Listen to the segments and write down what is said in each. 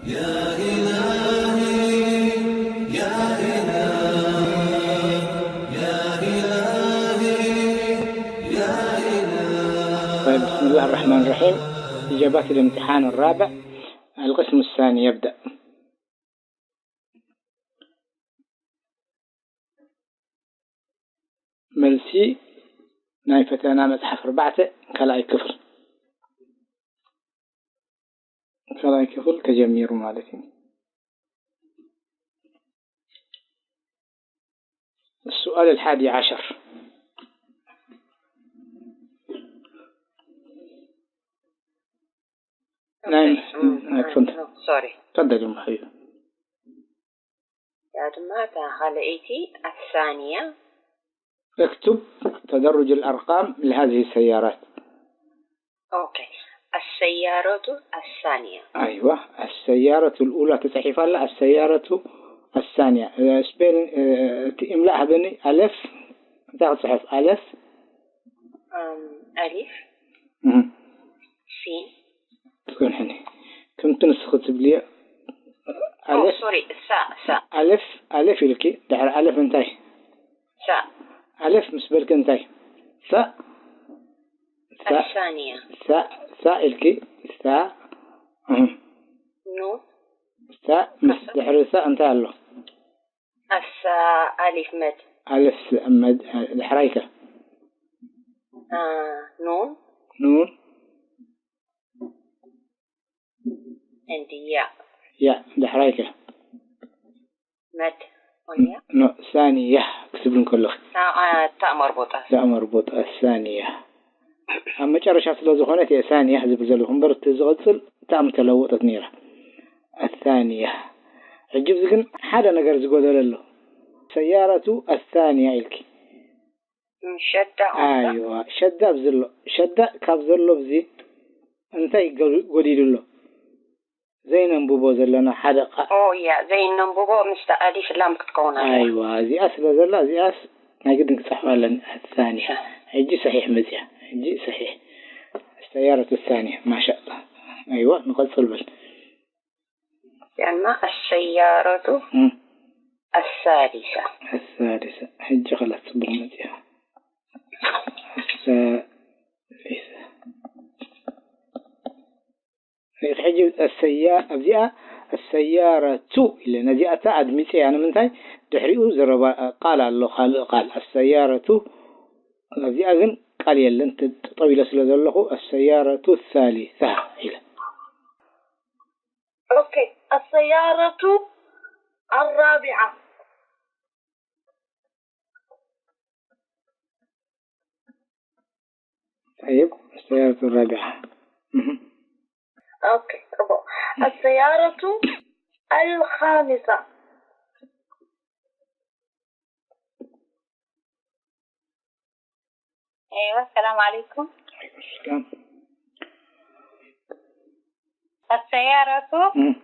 يا إلهي، يا إلهي، يا إلهي، يا إلهي. طيب، بسم الله الرحمن الرحيم. إجابات الامتحان الرابع، القسم الثاني يبدأ. መልሲ ናይ ፈተና መጽሓፍ ኣርባዕተ ካልኣይ ክፍል። ካልኣይ ክፍል ተጀሚሩ ማለት እዩ። السؤال الحادي عشر. ናይ-፣ ሶሪ። ተፈደል እሞ ሓቢቢ። እዚኣ ድማ እታ ካልኣይቲ ኣሳንያ። اكتب تدرج الأرقام لهذه السيارات. ኦኬ። السيارة الثانية. أيوة، السيارة الأولى ተጻሒፋ ኣላ፣ السيارة الثانية። እ፣ ስፔሊንግ፣ እ፣ እቲ እምላእ ሃበኒ፣ ኣለፍ፣ እንታይ ክጽሕፍ? ኣለፍ? ኣም፣ ኣሊፍ። እህ። ሲን። ትኮንሕኒ። ከምቲ ንስኺ ትብልዮ፣ ኦ፣ ኣለፍ፣ ሶሪ፣ ሳእ፣ ሳእ። ኣለፍ፣ ኣለፍ ኢልኪ፣ ድሕሪ ኣለፍ እንታይ? ሳእ። ኣለፍ ምስ በልኪ እንታይ? ሳእ። ሳእ። ኣሳንያ። ሳእ፣ ሳእ ኢልኪ፣ ሳእ። እህ። ኑ። ሳእ፣ ምስ ድሕሪ ሳእ እንታይ ኣሎ? ኣሳ፣ ኣሊፍ መድ። ኣልፍ መድ፣ ድሕራይ ከ? ኣ፣ ኑን። ኑን። እንድያ። ያ፣ ድሕራይ ከ? መድ። ኦንያ። ኖ፣ ሳንያ ክትብሊ እንከለኺ። ታ፣ ኣ፣ ታእ መርቡጣ። ታእ መርቡጣ፣ ሳንያ። ኣብ መጨረሻ ስለ ዝኾነት እየ ሳንያ ዝብል ዘለኹ እምበር፣ እቲ ዝቕጽል ታእ ምተለወጠት ነይራ። ኣሳንያ። ሕጂ ኣብዚ ግን ሓደ ነገር ዝጎደለ ኣሎ። ሰያረቱ ኣሳንያ ኢልኪ። ሸዳ ኦንዳ? ኣይዋ፣ ሸዳ ኣብዚ ኣሎ። ሸዳ ካብ ዘሎ ኣብዚ እንታይ ጎ-፣ ጎዲሉ ኣሎ? ዘይነንብቦ ዘለና ሓደ ቃ-፣ ኦ፣ ያ፣ ዘይነንብቦ ምስታ ኣሊፍ ላም ክትከውን ኣለዋ። ኣይዋ፣ እዚኣ ስለ ዘላ፣ እዚኣስ ናይ ግድን ክጽሕፋ ኣለኒ። ኣሳንያ። ሕጂ ሰሒሕ መጽያ። ሕጂ ሰሒሕ። السيارة الثانية، ما شاء الله. ኣይዋ፣ ንቐጽል በል። ያማ السيارة እም። السادسة. السادسة. ሕጂ ኸላስ ጽቡቕ መጽያ። السادسة. ሕጂ ኣሰያ-፣ ኣብዚኣ ኣሰያረቱ ኢለ ነዚኣ እታ ኣድሚፀያ። ንምንታይ? ድሕሪኡ ዘረባ ቃል ኣሎ፣ ካልእ ቃል። ኣሰያረቱ ኣብዚኣ ግን ቃል የለን፣ ተ-፣ ጠጠው ኢለ ስለ ዘለኹ ኣሰያረቱ ሳሊሳ ኢለ። ኦኬ፣ ኣሰያረቱ ኣራቢዓ። طيب، السيارة الرابعة. مهم. أوكي، أبو. السيارة الخامسة. أيوة، السلام عليكم. عليكم السلام. السيارة مم.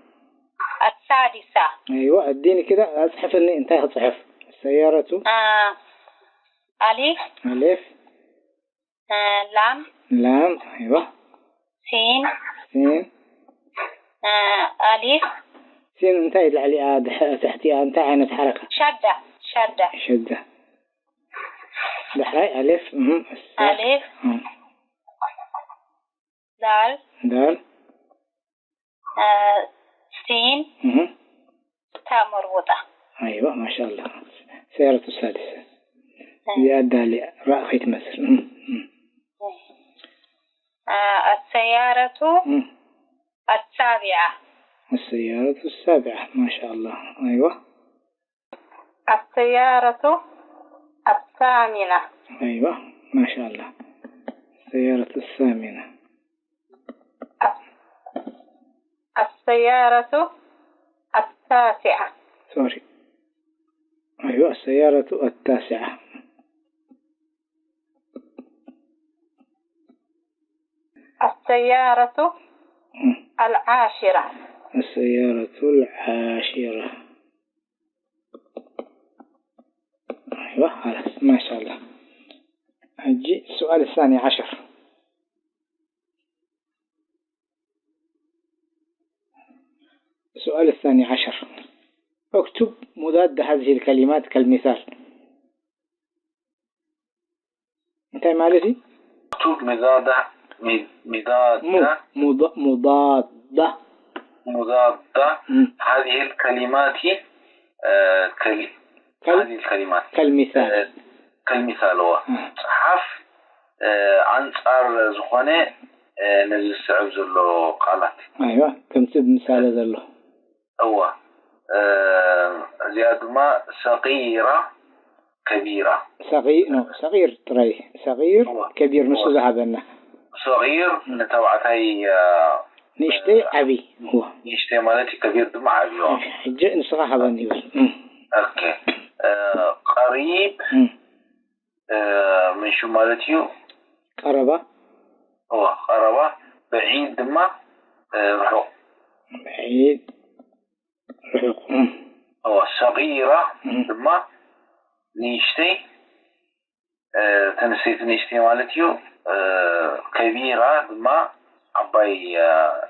السادسة. أيوة، اديني كده، اصحفني، انت صحف. السيارة. آه. ألف. ألف. آه، لام. لام، أيوة. سين. سين. آه، ألف. سين، انت اللي عليها دح-، تحتها، انت عينة حركة. شدة، شدة. شدة. دحراي ألف، مهم. السا-، ألف. مم. دال. دال. آه، سين. مهم. تاء مربوطة. أيوة، ما شاء الله. سيارة السادسة. آه. زيادة لي، راء خيت مصر. مم. مم. آه، السيارة مم. السابعة. السيارة السابعة، ما شاء الله. أيوة. السيارة الثامنة. أيوة، ما شاء الله. السيارة الثامنة. السيارة التاسعة. سوري. أيوة، السيارة التاسعة. السيارة مم. العاشرة. السيارة العاشرة. أيوة، خلاص، ما شاء الله. نجي السؤال الثاني عشر. السؤال الثاني عشر. اكتب مضاد هذه الكلمات كالمثال. እንታይ ማለት እዩ? اكتب مضاد، مضاد، مضاد. مضاد هذه الكلمات، هذه الكلمات كالمثال. كالمثال هو صحف أنصار ዝኾነ ነዚ ዝስዕብ ዘሎ ቃላት። ኣይዋ ከምቲ ብምሳሌ ዘሎ። እዋ እዚኣ ድማ ሰቂራ ከቢራ። ሰቂ ኖ ሰቂር ጥራይ ሰቂር ከቢር ንሱ ዝሃበና። ሰቂር ንተባዕታይ ንእሽተይ ዓብይ። ንእሽተይ ማለት እዩ፣ ከቢር ድማ ዓብይ። ሕጂ ንስኻ ሃበኒ ይብል። ኦኬ ቀሪብ ምንሹ ማለት እዩ። ቀረባ እዋ ቀረባ። ብዒድ ድማ ርሑቕ። ብዒድ ርሑቕ። እዋ ሰቂራ ድማ ንእሽተይ፣ ተንስተይቲ ንእሽተይ ማለት እዩ። ከቢራ ድማ ዓባይ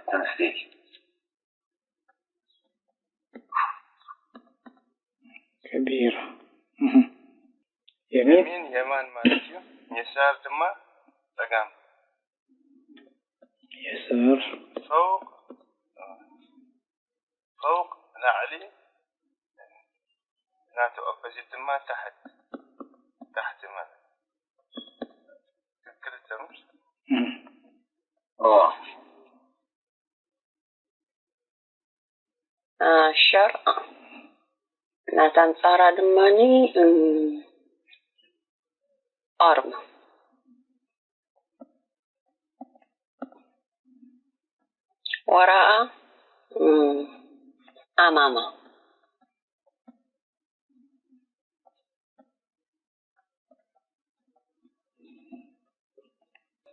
ተንስተይቲ። ከቢራ። የሚን የሚን የማን ማለት እዩ። የሳር ድማ ጸጋም። የሳር ፈውቅ ፈውቅ ላዕሊ፣ ናቱ ኦፖዚት ድማ ታሕት ታሕቲ ማለት ትክክል ተምር። ኦ ሸር ናታ ኣንጻራ ድማኒ ኣርማ ወራኣ ኣማማ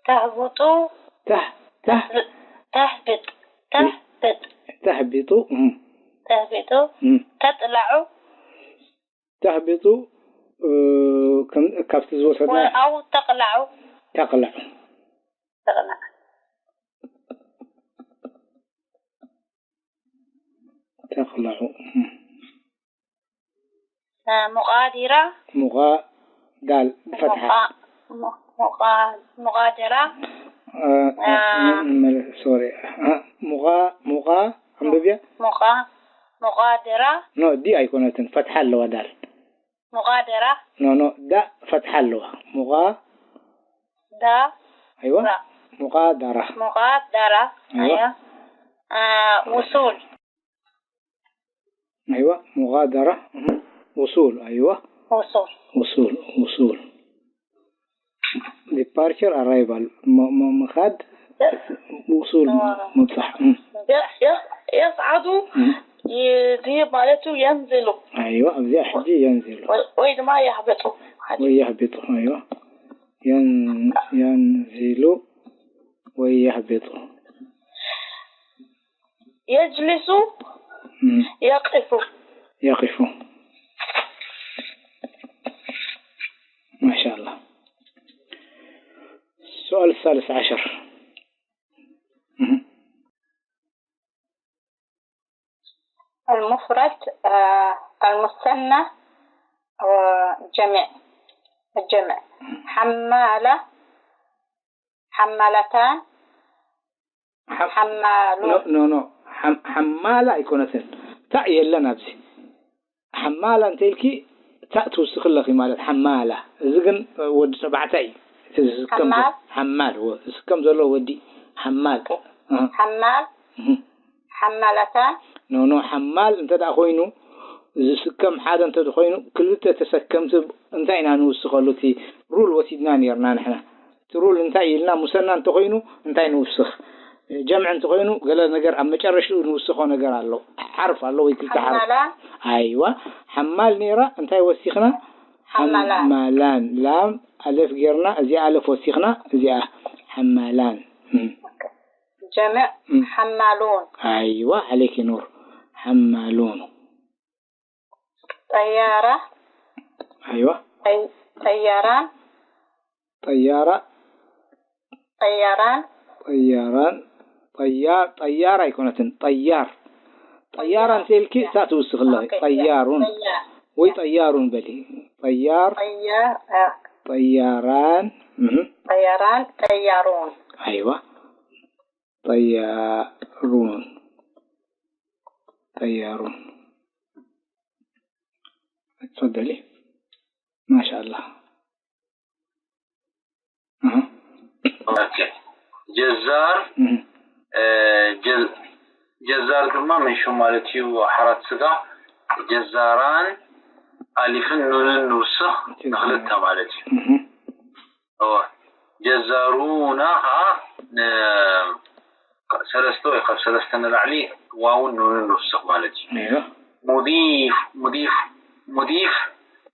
ተህብጡ ተህ ተህ ተህብጥ ተህብጥ ተህቢጡ ተህብጡ ተጥላዑ ተህቢጡ ካብቲ ዝወሰድና ኣው ተቕላዑ ተቕላዕ ተቕላዕ ተቕላዑ ሙቓዲራ ሙቓ ዳል ብፈትሓ ሙቓደራ ሶሪ ሙቓ ሙቓ ኣንብብያ ሙቓ ሙቓደራ ኖ ዲ ኣይኮነትን ፈትሓ ኣለዋ ዳል ሙቓደራ ኖ ኖ ዳ ፈትሓ ኣለዋ ሙቓ ዳ ኣይዋ ሙቓዳራ ሙቓደራ ኣይዋ ውሱል ኣይዋ ሙቓደራ ውሱል ኣይዋ ውሱል ውሱል ውሱል ዲፓርቸር ኣራይቫል ምኻድ ውሱል ምብፃሕ የስዓዱ ይድሂብ ማለቱ የንዝሉ ኣይዋ ኣብዚኣ ሕጂ የንዝሉ ወይ ድማ የህብጡ ወይ የህብጡ ኣይዋ የንዝሉ ወይ የህብጡ የጅሊሱ የቂፉ يقف ما شاء الله السؤال الثالث عشر المفرد المثنى جمع الجمع حمالة حمالتان حمالون ኖ ኖ ሓማላ ኣይኮነትን ታእ የለን ኣብዚ ሓማላ እንተኢልኪ ታእ ትውስኺ ኣለኺ ማለት ሓማላ እዚ ግን ወዲ ተባዕታይ እዩ ዝስከም ሓማል ዝስከም ዘሎ ወዲ ሓማል ሓማል ሓማላታ ኖ ኖ ሓማል እንተ ደኣ ኮይኑ ዝስከም ሓደ እንተ ኮይኑ ክልተ ተሰከምቲ እንታይ ኢና ንውስኸሉ እቲ ሩል ወሲድና ነርና ንሕና እቲ ሩል እንታይ ኢልና ሙሰና እንተኮይኑ እንታይ ንውስኽ ጀምዕ እንተኮይኑ ገለ ነገር ኣብ መጨረሽኡ ንውስኾ ነገር ኣሎ ሓርፍ ኣሎ ወይ ክልተ ሓርፍ ኣይዋ ሓማል ነይራ እንታይ ወሲኽና ሓማላን ላም ኣለፍ ጌርና እዚኣ ኣለፍ ወሲኽና እዚኣ ሓማላን ጀምዕ ሓማሉን ኣይዋ ዓለይኪ ኑር ሓማሉን ጠያራ ኣይዋ ጠያራን ጠያራ ጠያራን ጠያራን ጠያር ጠያር ኣይኮነትን ጠያር ጠያራን ተልኪ እታ ትውስኽ ኣለኺ። ጠያሩን ወይ ጠያሩን በሊ። ጠያር፣ ጠያራን፣ ጠያሩን። ኣይዋ። ጠያሩን። ጠያሩን። اتفضلي. ما شاء الله. أها. ኦኬ። ጀዛር፣ እህ። እ፣ ጀ-፣ ጀዛር ድማ ምን ሽሙ ማለት እዩ፣ ሓራት ስጋ። ጀዛራን ኣሊፍን ኑንን ንውስኽ ጀዛር። ንኽልተ ማለት እዩ። እህ። እወ። ጀዛሩና ኸዓ ን-፣ ሰለስተ ወይ ካብ ሰለስተ ንላዕሊ ዋውን ኑንን ንውስኽ ማለት እዩ። እዮ። ሙዲፍ፣ ሙዲፍ፣ ሙዲፍ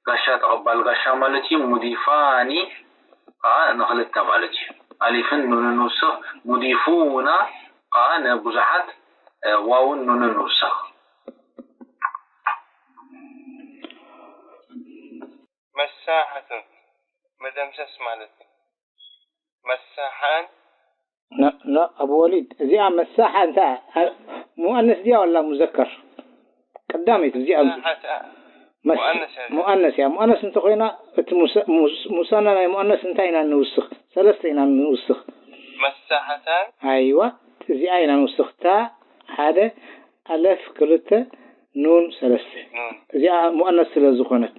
ጋሻ ተቐባል ጋሻ ማለት እዩ። ሙዲፋኒ ኸዓ ንኽልተ ማለት እዩ። ኣሊፍን ኑንን ንውስኽ። ሙዲፉና ኸዓ ንብዙሓት፣ እ፣ ዋውን ኑንን ንውስኽ። መሳሐቱን መደምሰስ ማለት እዩ። መሳሐን ኖ፣ ኖ፣ ኣቡ ወሊድ፣ እዚኣ መሳሐ እንታይ እያ? ሙኣነስ ድያ ወላ ሙዘከር? ቀዳመይቲ እዚኣ መሳሐት፣ አ፣ መስ-፣ ሙኣነስ እያ። ሙኣነስ እያ። ሙኣነስ እንተኾይና፣ እቲ ሙሰ-፣ ሙስ-፣ ሙሰና ናይ ሙኣነስ እንታይ ኢና ንውስኽ? ሰለስተ ኢና ንውስኽ። መሳሐታን። ኣይዋ፣ እዚኣ ኢና ንውስኽ። እታ ሓደ ኣለፍ ክልተ ኑን ሰለስተ። ኑን። እዚኣ ሙኣነስ ስለ ዝኾነት።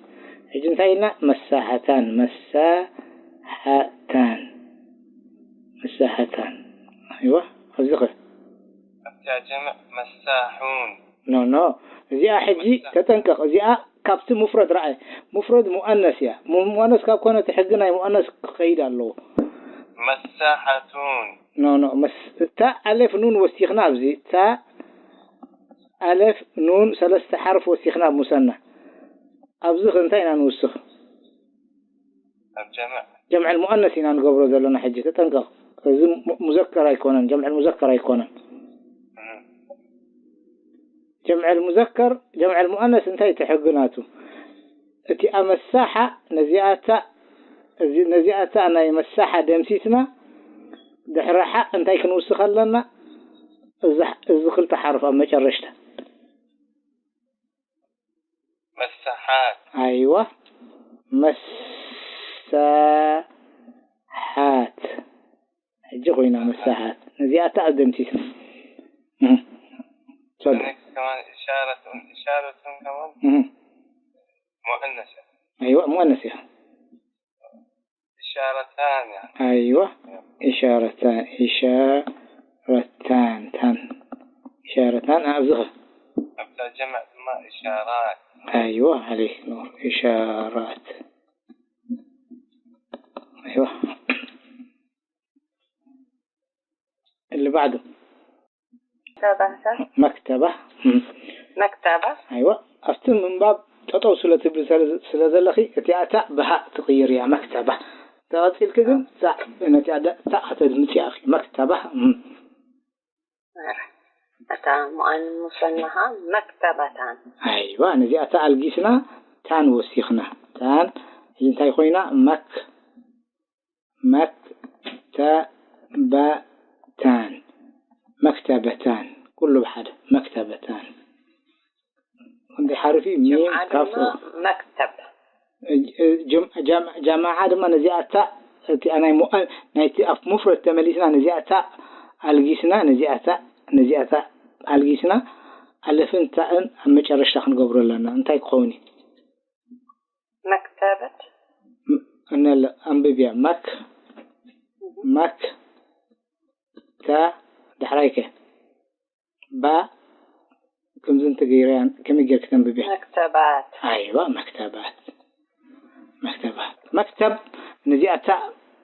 ሕጂ እንታይ ኢልና? መሳሐታን፣ መሳሐታን፣ መሳሐታን። ኣይዋ፣ ኣብዚ ኸ? ኣብታ ጀምዕ መሳሑን። ኖ፣ ኖ። እዚኣ ሕጂ መሳ-፣ ተጠንቀቕ። እዚኣ ካብቲ ሙፍረድ ረኣየ። ሙፍረድ ሙኣነስ እያ። ሙ-፣ ሙኣነስ ካብ ኮነ እቲ ሕጊ ናይ ሙኣነስ ክኸይድ ኣለዎ። መሳሐቱን። ኖ፣ ኖ። መስ-፣ እታ ኣለፍ ኑን ወሲኽና ኣብዚ። እታ ኣለፍ ኑን ሰለስተ ሓርፍ ወሲኽና ኣብ ሙሰና። ኣብዚ ኸ እንታይ ኢና ንውስኽ? ኣብ ጀምዕ። ጀምዕ ሙኣነስ ኢና ንገብሮ ዘለና ሕጂ፣ ተጠንቀቕ። እዚ ሙ-፣ ሙዘከር ኣይኮነን፣ ጀምዕ ሙዘከር ኣይኮነን። እም። ጀምዕ ሙዘከር፣ ጀምዕ ሙኣነስ እንታይ እቲ ሕጊ ናቱ? እቲኣ መሳሓ ነዚኣታ፣ እዚ፣ ነዚኣታ ናይ መሳሓ ደምሲስና፣ ድሕሪ ሓ እንታይ ክንውስኽ ኣለና? እዚ፣ እዚ ክልተ ሓርፍ ኣብ መጨረሽታ። መሳሓት። ኣይዋ። መሳሓት። ሕጂ ኮይና መሳሓት። ነዚኣታ ኣብ ደምሲስና። እህ። ጸብ። ከማን እሻረቱን፣ እሻረቱን ከማን እህ። ሙአነስ። ኣይዋ፣ ሙአነስ እያ። እሻረታን እያ። ኣይዋ፣ እሻረታን፣ እሻረታን፣ ታን። እሻረታን፣ ኣብዚ ኸ? ኣብታ ጀምዕ ድማ እሻራት። ኣይዋ፣ ዓለይክ ኑር፣ እሻራት። ኣይዋ። اللي بعده. መክተባ። መክተባ። እም። መክተባ። ኣይዋ፣ ኣብቲ ምንባብ ጠጠው ስለ ትብሊ ስለ፣ ስለ ዘለኺ፣ እቲኣ ታእ ብሃእ ትቕይርያ፣ መክተባ። ተቐጺልኪ ግን፣ ታእ፣ ነቲ ኣደ-፣ ታእ ከተድምጽያ ኢኺ። መክተባ። እም። እታ ሙኣን ሙሰናኻ መክተባታን። ኣይዋ፣ ነዚኣ ታእ ኣልጊስና፣ ታን ወሲኽና። ታን፣ እንታይ ኮይና? መክ-፣ መክተበታን፣ መክተበታን፣ ኩሉ ብሓደ፣ መክተበታን። ክንደይ ሓርፍ እዩ? ሚም፣ ጀምዓ ካፍ፣ ድማ ኦ። መክተብ። ጀም-፣ ጀም-፣ ጃምዓ ድማ ነዚኣ ታእ፣ እቲኣ ናይ ሙአ-፣ ናይቲ ኣፍ ሙፍረድ ተመሊስና፣ ነዚኣ ታእ ኣልጊስና፣ ነዚኣ ታእ፣ ነዚኣ ታእ ኣልጊስና፣ ኣለፍን ታእን ኣብ መጨረሽታ ክንገብሮ ኣለና። እንታይ ክኸውን እዩ? መክተበት። ም-፣ እነለ ኣንብብያ። መክ-፣ መክ-፣ ተ-፣ ዳሕራይ ከ? ባ-፣ ከምዚ እንተገይረያ ከመይ ጌርክ ተንብብያ? መክተባት። ኣይዋ፣ መክተባት። መክተባት። መክተብ፣ ነዚኣ እታ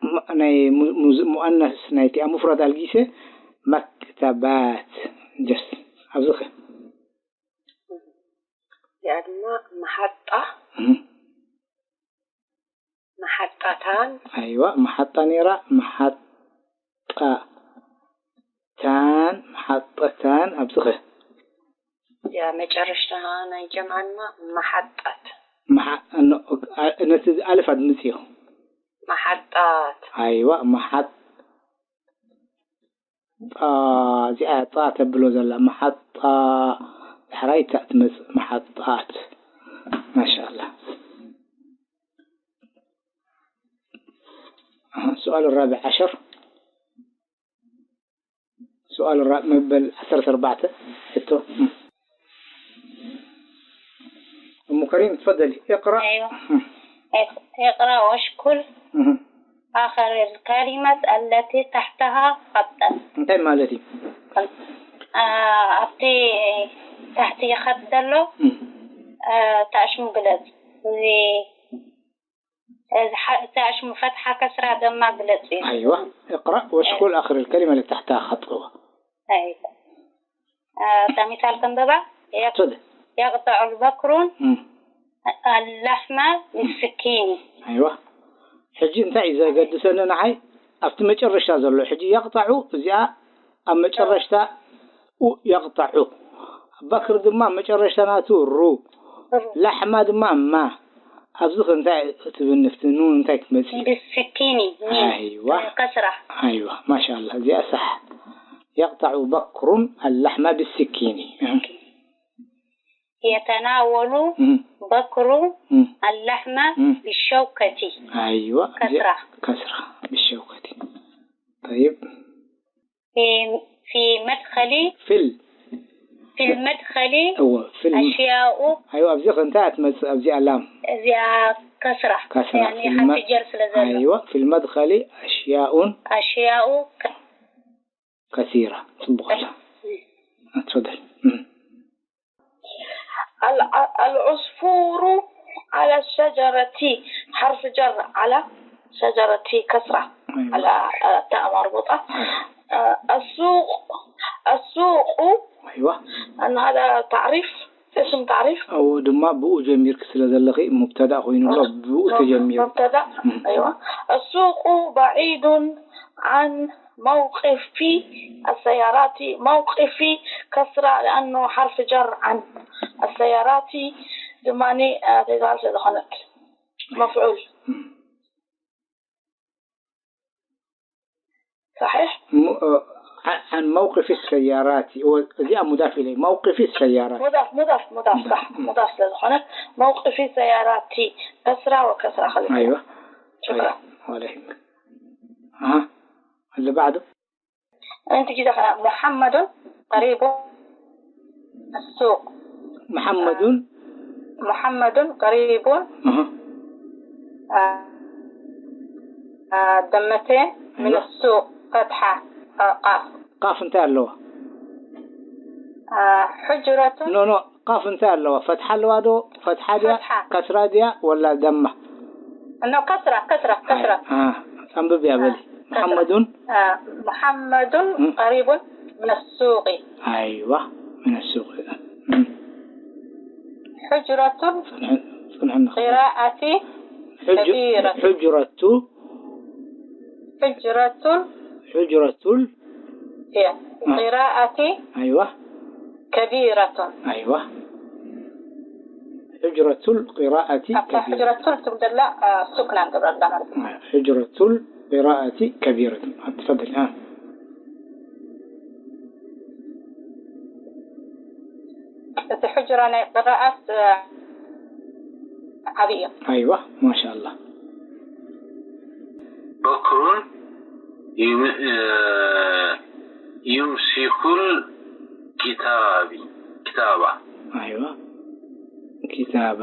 ም-፣ ናይ ሙ-፣ ሙዝ-፣ ሙኣነስ ናይቲኣ ሙፍረድ ኣልጊሰ፣ መክተባት። ጀስ። ኣብዚ ከ? እዚኣ ድማ መሓጣ። እህ። መሓጣታን። ኣይዋ፣ መሓጣ ነይራ፣ መሓጣታን። መሓጠታን፣ ኣብዚ ኸ? እዚኣ መጨረሽታ ናይ ጀምዓ ድማ መሓጣት። መሓ-፣ ኖ፣ ኣ-፣ ነቲ ኣልፍ ኣድምፅዮ። መሓጣት። ኣይዋ፣ መሓጣ፣ እዚኣ ጣ ተብሎ ዘላ፣ መሓጣ፣ ዳሕራይ እታ ትመጽእ መሓጣት። ማሻኣላ። ኣሃ፣ السؤال الرابع عشر. سؤال الرابع መበል ዓሰርተ ኣርባዕተ ሕቶ። እም። أم كريم، تفضلي، اقرأ. أيوة. እም። اق-، اقرأ واشكل እም። آخر الكلمة التي تحتها خطا. እንታይ ማለት እዩ? አ፣ ኣብቲ ታሕቲ ኸጥ ዘሎ፣ እም። አ፣ ታሽሙ ግለጽ። እዚ፣ እዚ ሓ-፣ ታሽሙ ፈትሓ ከስራ ደማ ግለጽ እዩ። أيوة. اقرأ واشكل آخر الكلمة اللي تحتها خط. أيوة. አ፣ እታ ሚሳል ከንበባ። يق-، تفضل. يقطع البكر እም። اللحم بالسكين. أيوة. ሕጂ እንታይ እዩ ዘገድሰኒ ንዓይ? ኣብቲ መጨረሽታ ዘሎ። ሕጂ የቕጣዑ፣ እዚኣ ኣብ መጨረሽታ ኡ የቕጣዑ። በክር ድማ ኣብ መጨረሽታ ናቱ ሩ። ሩ። ላሕማ ድማ ማ። ኣብዚ ከ እንታይ ትብል ንፍቲ ኑን እንታይ ክትመጽእ? بالسكين. أيوة. ከስራ. أيوة. ما شاء الله. እዚኣ ሳሕ። يقطع بكر اللحم بالسكين. እም። يتناول እም። بكر እም። اللحم እም። بالشوكة. أيوة. ከስራ. ከስራ። بالشوكة. طيب. في، في مدخل في ال- في المدخل እወ፣ في الم- أشياء. أيوة، ኣብዚ ከ እንታይ እያ ትመጽእ? ኣብዚኣ ላም። እዚኣ ከስራ። ከስራ። يعني في الم- ሓንቲ ጀር ስለ ዘሎ። أيوة، في المدخل أشياء. أشياء ك- كثيرة. ጽቡቕ ኣላ። እም። تفضل. እም። الع-، العصفور على الشجرة، حرف جر على شجرة، كسرة. أيوة. على، آه، تاء مربوطة. أيوة. آه، السوق، السوق، أيوة. أن هذا تعريف، اسم تعريف. أو ድማ ብኡ ጀሚርክ ስለ ዘለኺ ሙብተዳ ኮይኑ ኣሎ፣ ብኡ ተጀሚሩ። مبتدأ. እም። أيوة. السوق بعيد عن موقف السيارات، موقف كسرة لأنه حرف جر عن السيارات، دماني، آه، تزال سيدخلت. مفعول. صحيح؟ م-، آه، ع-، عن موقف السيارات. هو زي مضاف إليه. موقف السيارات. مضاف، مضاف، مضاف، صح. مضاف. مضاف سيدخلت. موقف السيارات. كسرة وكسرة خليفة. أيوة. شكرًا. طيب. ولا يهمك. ها؟ اللي بعده. أنت كده خلاص. محمد قريب السوق. محمد. محمد قريب. أها. آه، آه، دمتين من أيوة. السوق. فتحة. آه، قاف. قاف እንታይ ኣለዋ? آه، حجرة. ኖ፣ ኖ፣ ቃፍ እንታይ ኣለዋ? ፈትሓ ኣለዋ ዶ? ፈትሓ ድያ? ፈትሓ። ከስራ ድያ? ወላ ደማ? ኖ፣ ከስራ፣ ከስራ፣ ከስራ። ኣይ፣ አ፣ ኣንብብያ በሊ። ከስራ። መሐመዱን? አ፣ መሐመዱን እም። ቀሪቡን ምን ሱቂ። ኣይዋ፣ ምን ሱቂ። እም። ሕጅረቱን ጽንሕ-፣ ጽንሕና። ቂራኣቲ ሕጅ-፣ ከቢረቱ። ሕጅረቱ። ሕጅረቱን። ሕጅረቱል። እያ። አ። ቂራኣቲ። ኣይዋ። ከቢረቱን። ኣይዋ። ሕጅረቱል ቂራኣቲ ኣብታ ከቢረቱን። ሕጅረቱል ትብል ዘላ፣ አ፣ ሱክና ንገብረላ ማለት እዩ። አ፣ ሕጅረቱል ቂራኣቲ ከቢረቱን። አ፣ ትፈድል፣ አ። እቲ ሕጅራ ናይ ቅራኣት፣ እ፣ ዓብዪ እዩ። ኣይዋ፣ ማሻኣላ። በክሩን ዩም-፣ እ፣ ዩምሲኩል ኪታቢ፣ ኪታባ። ኣይዋ፣ ኪታባ።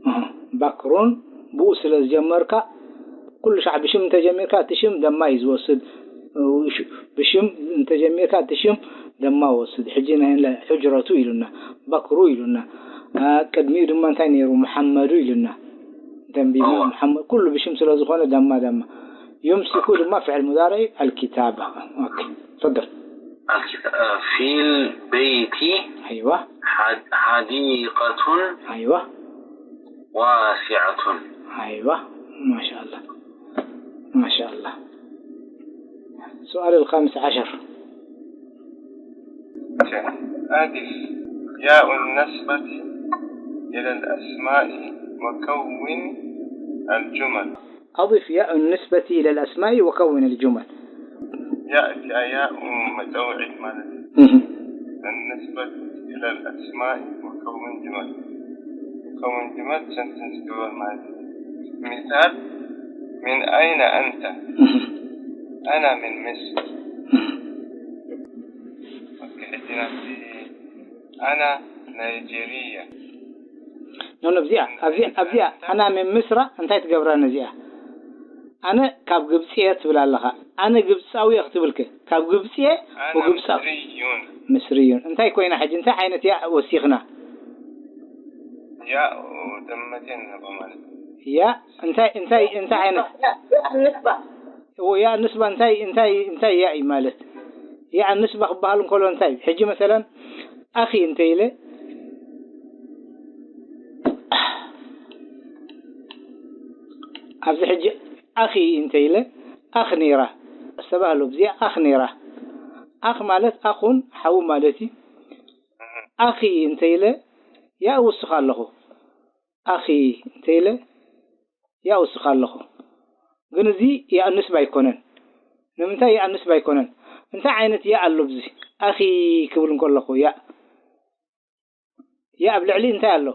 እ፣ በክሩን ብኡ ስለ ዝጀመርካ፣ ኩሉ ሻዕ ብሽም እንተጀሚርካ፣ እቲ ሽም ደማ እዩ ዝወስድ። ብሽም እንተጀሚርካ፣ እቲ ሽም ደማ ወስድ። ሕጂ ናይ ሕጅረቱ ኢሉና፣ በክሩ ኢሉና። አ፣ ቅድሚኡ ድማ እንታይ ነይሩ? መሐመዱ ኢሉና። ደንቢና እዋ። መሐመድ፣ ኩሉ ብሽም ስለ ዝኾነ ደማ፣ ደማ። ዩምሲኩ ድማ ፍዕል ሙዳርዕ ኣልኪታባ። ኦኬ፣ ተፈደል። الكتاب في البيت ኣይዋ። حد-، حديقة ኣይዋ። واسعة. ኣይዋ። ማሻኣላ። ማሻኣላ። السؤال الخامس عشر. أضف ياء النسبة إلى الأسماء وكون الجمل. أضف ياء النسبة إلى الأسماء وكون الجمل. ياء، ياء متوعد ማለት እዩ። እህ። النسبة الأسماء وكون جمل. كون جمل sentence ክበሃል ማለት እዩ። مثال، من أين أنت؟ أنا من مصر. ኦኬ፣ ሕጂ ናብቲ ኣና ናይጄሪያ። ኖ፣ ኖ፣ እዚኣ፣ ኣብዚኣ፣ ኣብዚኣ፣ ኣና ምን ምስራ እንታይ ትገብራ ነዚኣ? ኣነ ካብ ግብጺ እየ ትብል ኣለኻ። ኣነ ግብጻዊ እየ ክትብል ከ? ካብ ግብጺ እየ ኣና ወግብጻዊ። ምስርዩን። ምስርዩን። እንታይ ኮይና ሕጂ? እንታይ ዓይነት ያእ ወሲኽና? ያእ ደመቴን ነባ ማለት እዩ። ያእ እንታይ፣ እንታይ፣ እንታይ ዓይነት? ንስባ። እዎ፣ ያእ ንስባ እንታይ፣ እንታይ፣ እንታይ ያእ እዩ ማለት? ያእ ንስባ ክበሃል እንከሎ እንታይ እዩ? ሕጂ መሰለን ኣኺ እንተ ኢለ፣ ኣብዚ ሕጂ ኣኺ እንተ ኢለ፣ ኣኽ ነይራ። ኣስተባህሉ፣ እዚኣ ኣኽ ነይራ። ኣኽ ማለት ኣኹን ሓዉ ማለት እዩ። ኣኺ እንተ ኢለ፣ ያእ እውስኽ ኣለኹ። ኣኺ እንተ ኢለ፣ ያእ እውስኽ ኣለኹ። ግን እዚ ያእ ንስባ ኣይኮነን። ንምንታይ ያእ ንስባ ኣይኮነን? እንታይ ዓይነት ያእ ኣሎ ኣብዚ? ኣኺ ክብል እንከለኹ ያእ። ያእ ኣብ ልዕሊ እንታይ ኣሎ?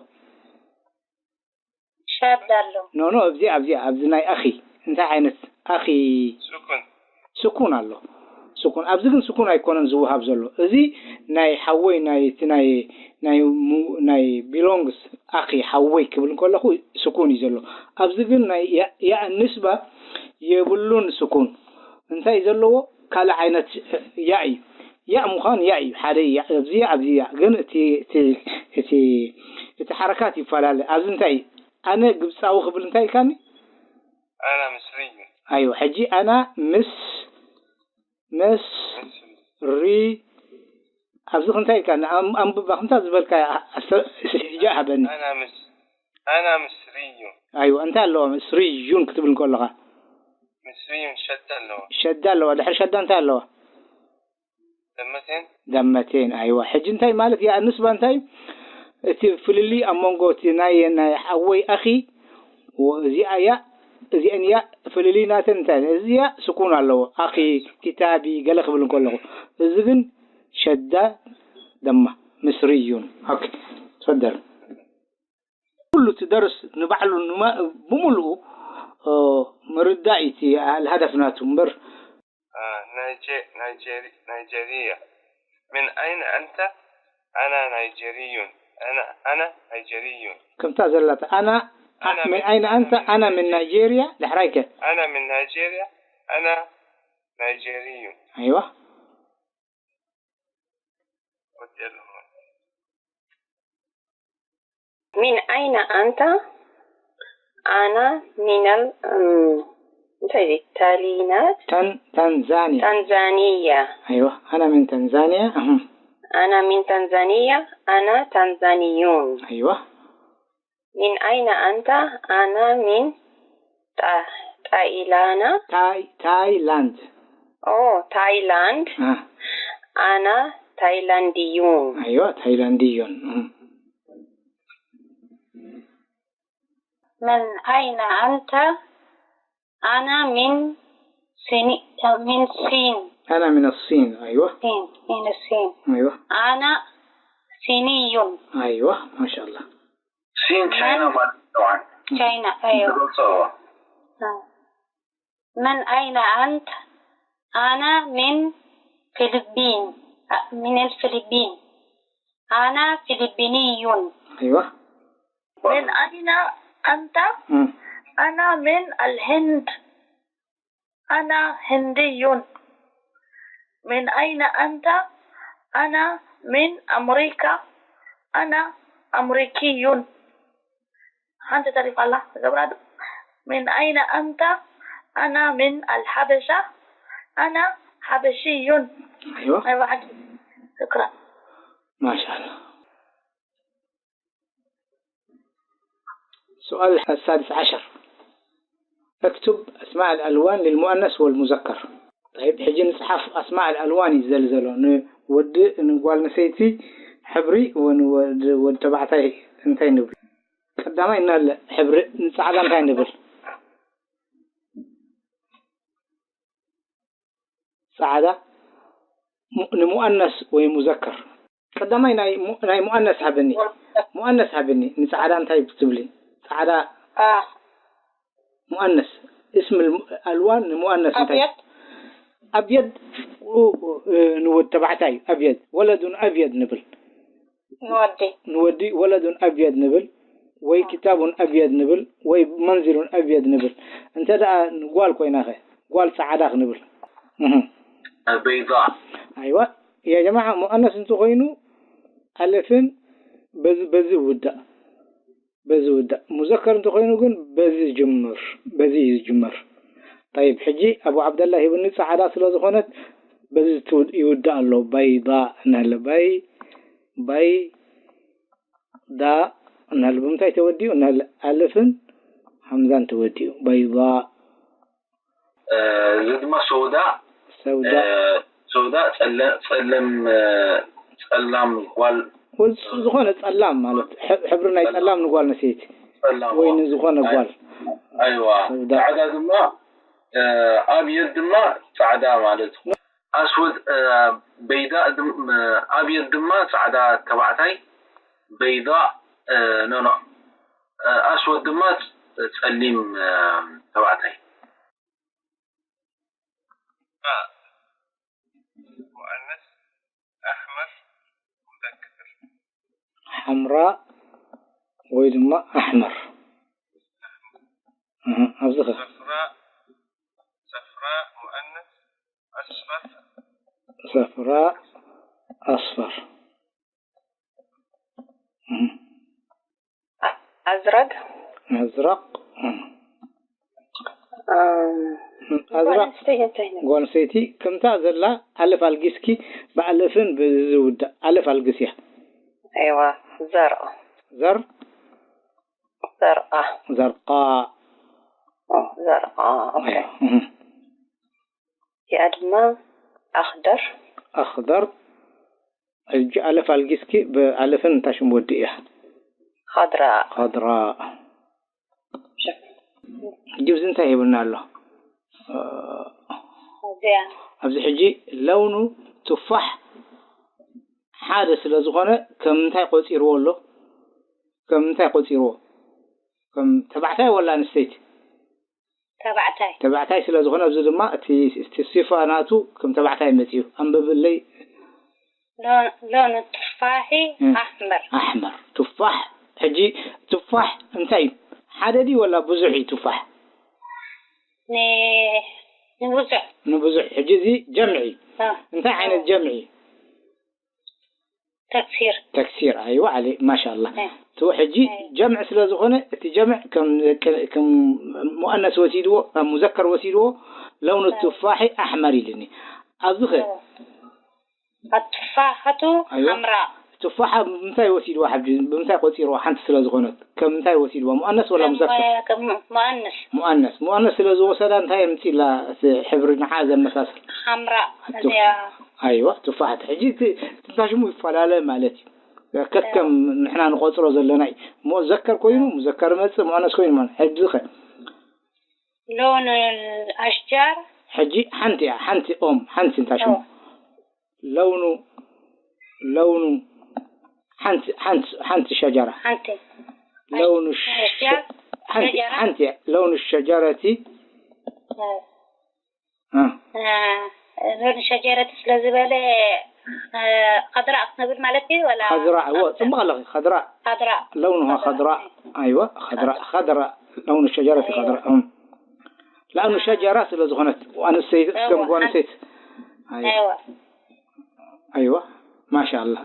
ሸድ ኣሎ። ኖ፣ ኖ፣ ኣብዚ፣ ኣብዚ፣ ኣብዚ ናይ ኣኺ እንታይ ዓይነት ኣኺ? ስኩን። ስኩን ኣሎ። ስኩን። ኣብዚ ግን ስኩን ኣይኮነን ዝወሃብ ዘሎ። እዚ ናይ ሓወይ ናይ እቲ ናይ፣ ናይ ሙ-፣ ናይ ቢሎንግስ ኣኺ ሓወይ ክብል እንከለኹ ስኩን እዩ ዘሎ። ኣብዚ ግን ናይ ያ-፣ ያእ ንስባ የብሉን ስኩን። እንታይ ዘለዎ? ካልእ ዓይነት ያእ እዩ። ያእ ምዃን ያእ እዩ። ሓደ ያእ፣ ኣብዚ ያእ፣ ኣብዚ ያእ። ግን እቲ፣ እቲ፣ እቲ፣ እቲ ሓረካት ይፈላለ። ኣብዚ እንታይ እዩ? ኣነ ግብጻዊ ክብል እንታይ ኢልካኒ? ኣና ምስርዩ። ኣይዋ፣ ሕጂ ኣና ምስ፣ ምስ፣ ምስሪ። ኣብዚ እንታይ ኢልካኒ? ኣም-፣ ኣንብባ፣ ከምታ ዝበልካ ኣስተ-፣ ሕጂ ሃበኒ። ኣና ምስ-፣ ኣና ምስርዩ። ኣይዋ፣ እንታይ ኣለዋ? ምስርዩን ክትብል እንከለኻ? ምስርዩን ሸዳ ኣለዋ። ሸዳ ኣለዋ። ድሕሪ ሸዳ እንታይ ኣለዋ? ደመቴን። ደመቴን፣ ኣይዋ። ሕጂ እንታይ ማለት ያእ ንስባ እንታይ? እቲ ፍልልይ ኣብ መንጎ እቲ ናይ፣ ናይ ሓወይ ኣኺ፣ ወ-፣ እዚኣ ያእ፣ እዚአን ያእ ፍልልይ ናተን እንታይ? እዚ ያእ ስኩን ኣለዎ። ኣኺ፣ ኪታቢ፣ ገለ ክብል እንከለኹ። እዚ ግን ሸዳ ደማ፣ ምስርዩን። ኦኬ፣ ተፈደል። ኩሉ እቲ ደርስ ንባዕሉ ንማ-፣ ብምሉኡ፣ እ፣ ምርዳእ እዩ እቲ ኣልሃደፍ ናቱ እምበር። አ፣ ናይጀ-፣ ናይጀሪ-፣ ናይጀሪያ። من أين أنت؟ أنا نيجيري. أنا، أنا نيجيري. ከምታ ዘላታ፣ ኣና፣ ኣ-፣ ኣና من من، من أين أنا أنت؟ من ኣና ምን ናይጄሪያ። ናይጄሪያ፣ ዳሕራይ ከ? أنا من نيجيريا. أنا نيجيري. ኣይዋ። ወዲ ኣለኹ። من أين أنت؟ أنا من ال-، እም፣ እንታይ እዩ? ታሊናት? ታን-፣ ታንዛንያ። ታንዛንያ። ኣይዋ፣ ኣና ምን ታንዛንያ። ኣህም። أنا من تنزانيا، أنا تنزاني. ኣይዋ። من أين أنت؟ أنا من ታ-፣ ታይላና። ታይ-፣ ታይላንድ። ኦ፣ ታይላንድ። አ። أنا تايلاندي. ኣይዋ፣ ታይላንድዮን። እም። من أين أنت؟ أنا من سيني-، من الصين. أنا من الصين، ኣይዋ። صين، من الصين. ኣይዋ። أنا صيني. ኣይዋ፣ ማሻኣላ። ሲን ቻይና ማለት ነው። ቻይና፣ ኣይዋ። ትገልጾ። አ። من أين أنت؟ أنا من فلبين. من الفلبين. أنا فلبيني. ኣይዋ። من أين أنت؟ እም። أنا من الهند. أنا هندي. من أين أنت؟ أنا من أمريكا. أنا أمريكي. ሓንቲ ተሪፋ ኣላ፣ ትገብራ ዶ? من أين أنت؟ أنا من الحبشة. أنا حبشي. ኣይዋ። ኣይዋ፣ ሓንቲ። شكرا. ማሻኣላ። سؤال السادس عشر. اكتب أسماء الألوان للمؤنث والمذكر. طيب، ሕጂ ንጽሓፍ ኣስማዕ ኣልኣልዋን እዩ ዝደሊ ዘሎ። ንወዲ፣ ንጓል ኣንስተይቲ ሕብሪ፣ ወንወድ-፣ ወዲ ተባዕታይ እንታይ ንብል? ቀዳማይ እናለ ሕብሪ፣ ንጻዕዳ እንታይ ንብል? ጻዕዳ ሙ-፣ ንሙኣነስ ወይ ሙዘከር። ቀዳማይ ናይ ሙ-፣ ናይ ሙኣነስ ሃብኒ። ሙኣነስ ሃብኒ። ንጻዕዳ እንታይ ትብሊ? ጻዕዳ اه ሙኣነስ። እስም ኣልዋን ንሙኣነስ እንታይ? ኣብየድ። ኣብየድ ንወድ ተባዕታይ ኣብየድ፣ ወለዱን ኣብየድ ንብል። ንወዲ። ንወዲ ወለዱን ኣብየድ ንብል፣ ወይ ኪታቡን ኣብየድ ንብል፣ ወይ መንዚሉን ኣብየድ ንብል። እንተ ደኣ ንጓል ኮይና ኸ? ጓል ጸዓዳ ክንብል። እህ። በይዳ። ኣይዋ፣ ያ ጀማዓ ሙኣነስ እንተኾይኑ ኣለፍን በዚ፣ በዚ ውዳእ። በዚ ውዳእ። ሙዘከር እንተኾይኑ ግን በዚ ዝጅምር፣ በዚ እዩ ዝጅምር። ጠይብ፣ ሕጂ ኣቡ ዓብደላ ሂብኒ ጸዓዳ ስለ ዝኾነት በዚ ትው-፣ ይውዳእ ኣሎ። በይዳ እናሃለ፣ በይ-፣ በይዳ እናሃለ ብምንታይ ተወዲኡ? እናሃለ ኣልፍን ሃምዛን ተወዲኡ። በይዳ። እ፣ እዚ ድማ ሰውዳ፣ ሰውዳ። እ፣ ሰውዳ ጸለ-፣ ጸለም፣ እ፣ ጸላም ጓል። ወ-፣ ዝኾነ ጸላም ማለት ሕ-፣ ሕብሪ ናይ ጸላም። ጸላም ንጓል ኣንስተይቲ ጸላም፣ ወይ ዋ። ንዝኾነ ኣይ-፣ ጓል። ኣይዋ። ሰውዳ። ጻዕዳ ድማ፣ እ፣ ኣብየድ ድማ ጻዕዳ ማለት እዩ። ኣስወድ፣ እ፣ በይዳ ድም-፣ እ፣ ኣብየድ ድማ ጻዕዳ ተባዕታይ፣ በይዳ፣ እ፣ ኖ፣ ኖ። እ፣ ኣስወድ ድማ ጸሊም፣ እ፣ ተባዕታይ። ሙኣነስ ኣሕመር ሙዘከር። ሓምራ ወይ ድማ ኣሕመር። እህ፣ ኣብዚ ኸ? ሰፍራ፣ ሰፍራ ሙኣነስ ኣስፈር። ሰፍራ ኣስፈር። እህ። አ-፣ ኣዝረግ። ኣዝረቅ። እህ። ኣም፣ ኣዝረቅ። ጓል ኣንስተይቲ እንታይ ነው? ጓል ኣንስተይቲ ከምታ ዘላ ኣለፍ ኣልጊስኪ ብኣለፍን ብዝውዳእ ኣለፍ ኣልግስያ። ኣይዋ፣ ዘርኦ። ዘር? ዘርኣ። ዘርቃ። ኦ፣ ዘርኣ። ኦኬ። እህ። እዚኣ ድማ ኣኽደር። ኣኽደር። ሕጂ ኣለፍ ኣልጊስኪ ብኣለፍን እንታይ ሽም ወዲ እያ? ኸድራ። ኸድራ። ሕጂ ብዚ እንታይ ሂቡና ኣሎ? እ፣ እዚኣ። ኣብዚ ሕጂ ለውኑ ቱፋሕ ሓደ ስለ ዝኾነ ከም እንታይ ቆጺርዎ ኣሎ? ከም እንታይ ቆጺርዎ? ከም ተባዕታይ ወላ ኣንስተይቲ? ተባዕታይ። ተባዕታይ ስለ ዝኾነ፣ ኣብዚ ድማ እቲ፣ እቲ ሲፋ ናቱ ከም ተባዕታይ መጺኡ። ኣንብብለይ። ሎ-፣ ሎኑ ቱፋሒ እም። ኣሕመር። ኣሕመር። ቱፋሕ። ሕጂ ቱፋሕ እንታይ እዩ? ሓደ ድዩ ወላ ብዙሕ እዩ ቱፋሕ? ን-፣ ንብዙሕ። ንብዙሕ። ሕጂ እዚ ጀምዒ። እ። እንታይ ዓይነት ጀምዒ? ተክሲር። ተክሲር፣ ኣይዋ፣ ዓሊ፣ ማሻኣላ። እ። እቲ ሕጂ እ። ጀምዕ ስለ ዝኾነ፣ እቲ ጀምዕ ከም፣ ከም ሙኣነስ ወሲድዎ፣ ከም ሙዘከር ወሲድዎ፣ ለውኑ እ። ቱፋሒ ኣሕመር ኢልኒ። ኣብዚ ኸ? እ። ኣቱፋሓቱ ኣይዋ። ሓምራ። ቱፋሓ ብምንታይ ወሲድዋ ሕጂ? ብምንታይ ቆጺርዋ? ሓንቲ ስለ ዝኾነት፣ ከም ምንታይ ወሲድዋ? ሙኣነስ ወላ ከም፣ ሙዘከር? ከም ሙኣነስ። ሙኣነስ። ሙኣነስ ስለ ዝወሰዳ እንታይ የምጽእላ? እቲ ሕብሪ ንዓ ዘመሳስል። ሓምራ። ኣቱ-፣ እዚኣ። ኣይዋ፣ ቱፋሓት። ሕጂ እቲ፣ እቲ እንታይ ሽሙ ይፈላለ ማለት እዩ። ከከም ኣዎ። ንሕና ንቆጽሮ ዘለና እዩ። ሙዘከር ኮይኑ፣ ሙዘከር መጽእ፣ ሙኣነስ ኮይኑ ማለት። ሕጂ ኸ? ሎን ኣሽጃር። ሕጂ ሓንቲ እያ፣ ሓንቲ ኦም፣ ሓንቲ እንታይ ሽሙ? ኣዎ። ለውኑ፣ ለውኑ ሓንቲ፣ ሓንቲ፣ ሓንቲ ሸጀራ። ሓንቲ። ለውኑ ሸ-፣ ኣሽጃር፣ ሓንቲ፣ ሸጀራ። ሓንቲ እያ። ለውኑ ሸጀረቲ። ኣዎ። እ። እ፣ ሎን ሸጀረት ስለ ዝበለ፣ እ፣ ኸድራእ ክንብል ማለት እዩ፣ ወላ ኸድራእ፣ እወ፣ ኣኽደር? ጽቡቕ ኣለኺ፣ ኸድራእ። ኸድራእ። ለውኑሃ ኸድራእ። ኸድራእ። ኣይወ፣ ኸድራእ፣ ኸድራእ። ኸድራእ። ለውኑ ሸጀረት ኣይወ። ኸድራእ። እም። ለውኑ ሸጀራ ስለ ዝኾነት፣ ኣንስተይቲ፣ ኣይወ፣ ከም ጓል ሓን-፣ ኣንስተይቲ። ኣይወ። ኣይወ። ኣይወ። ማሻኣላ።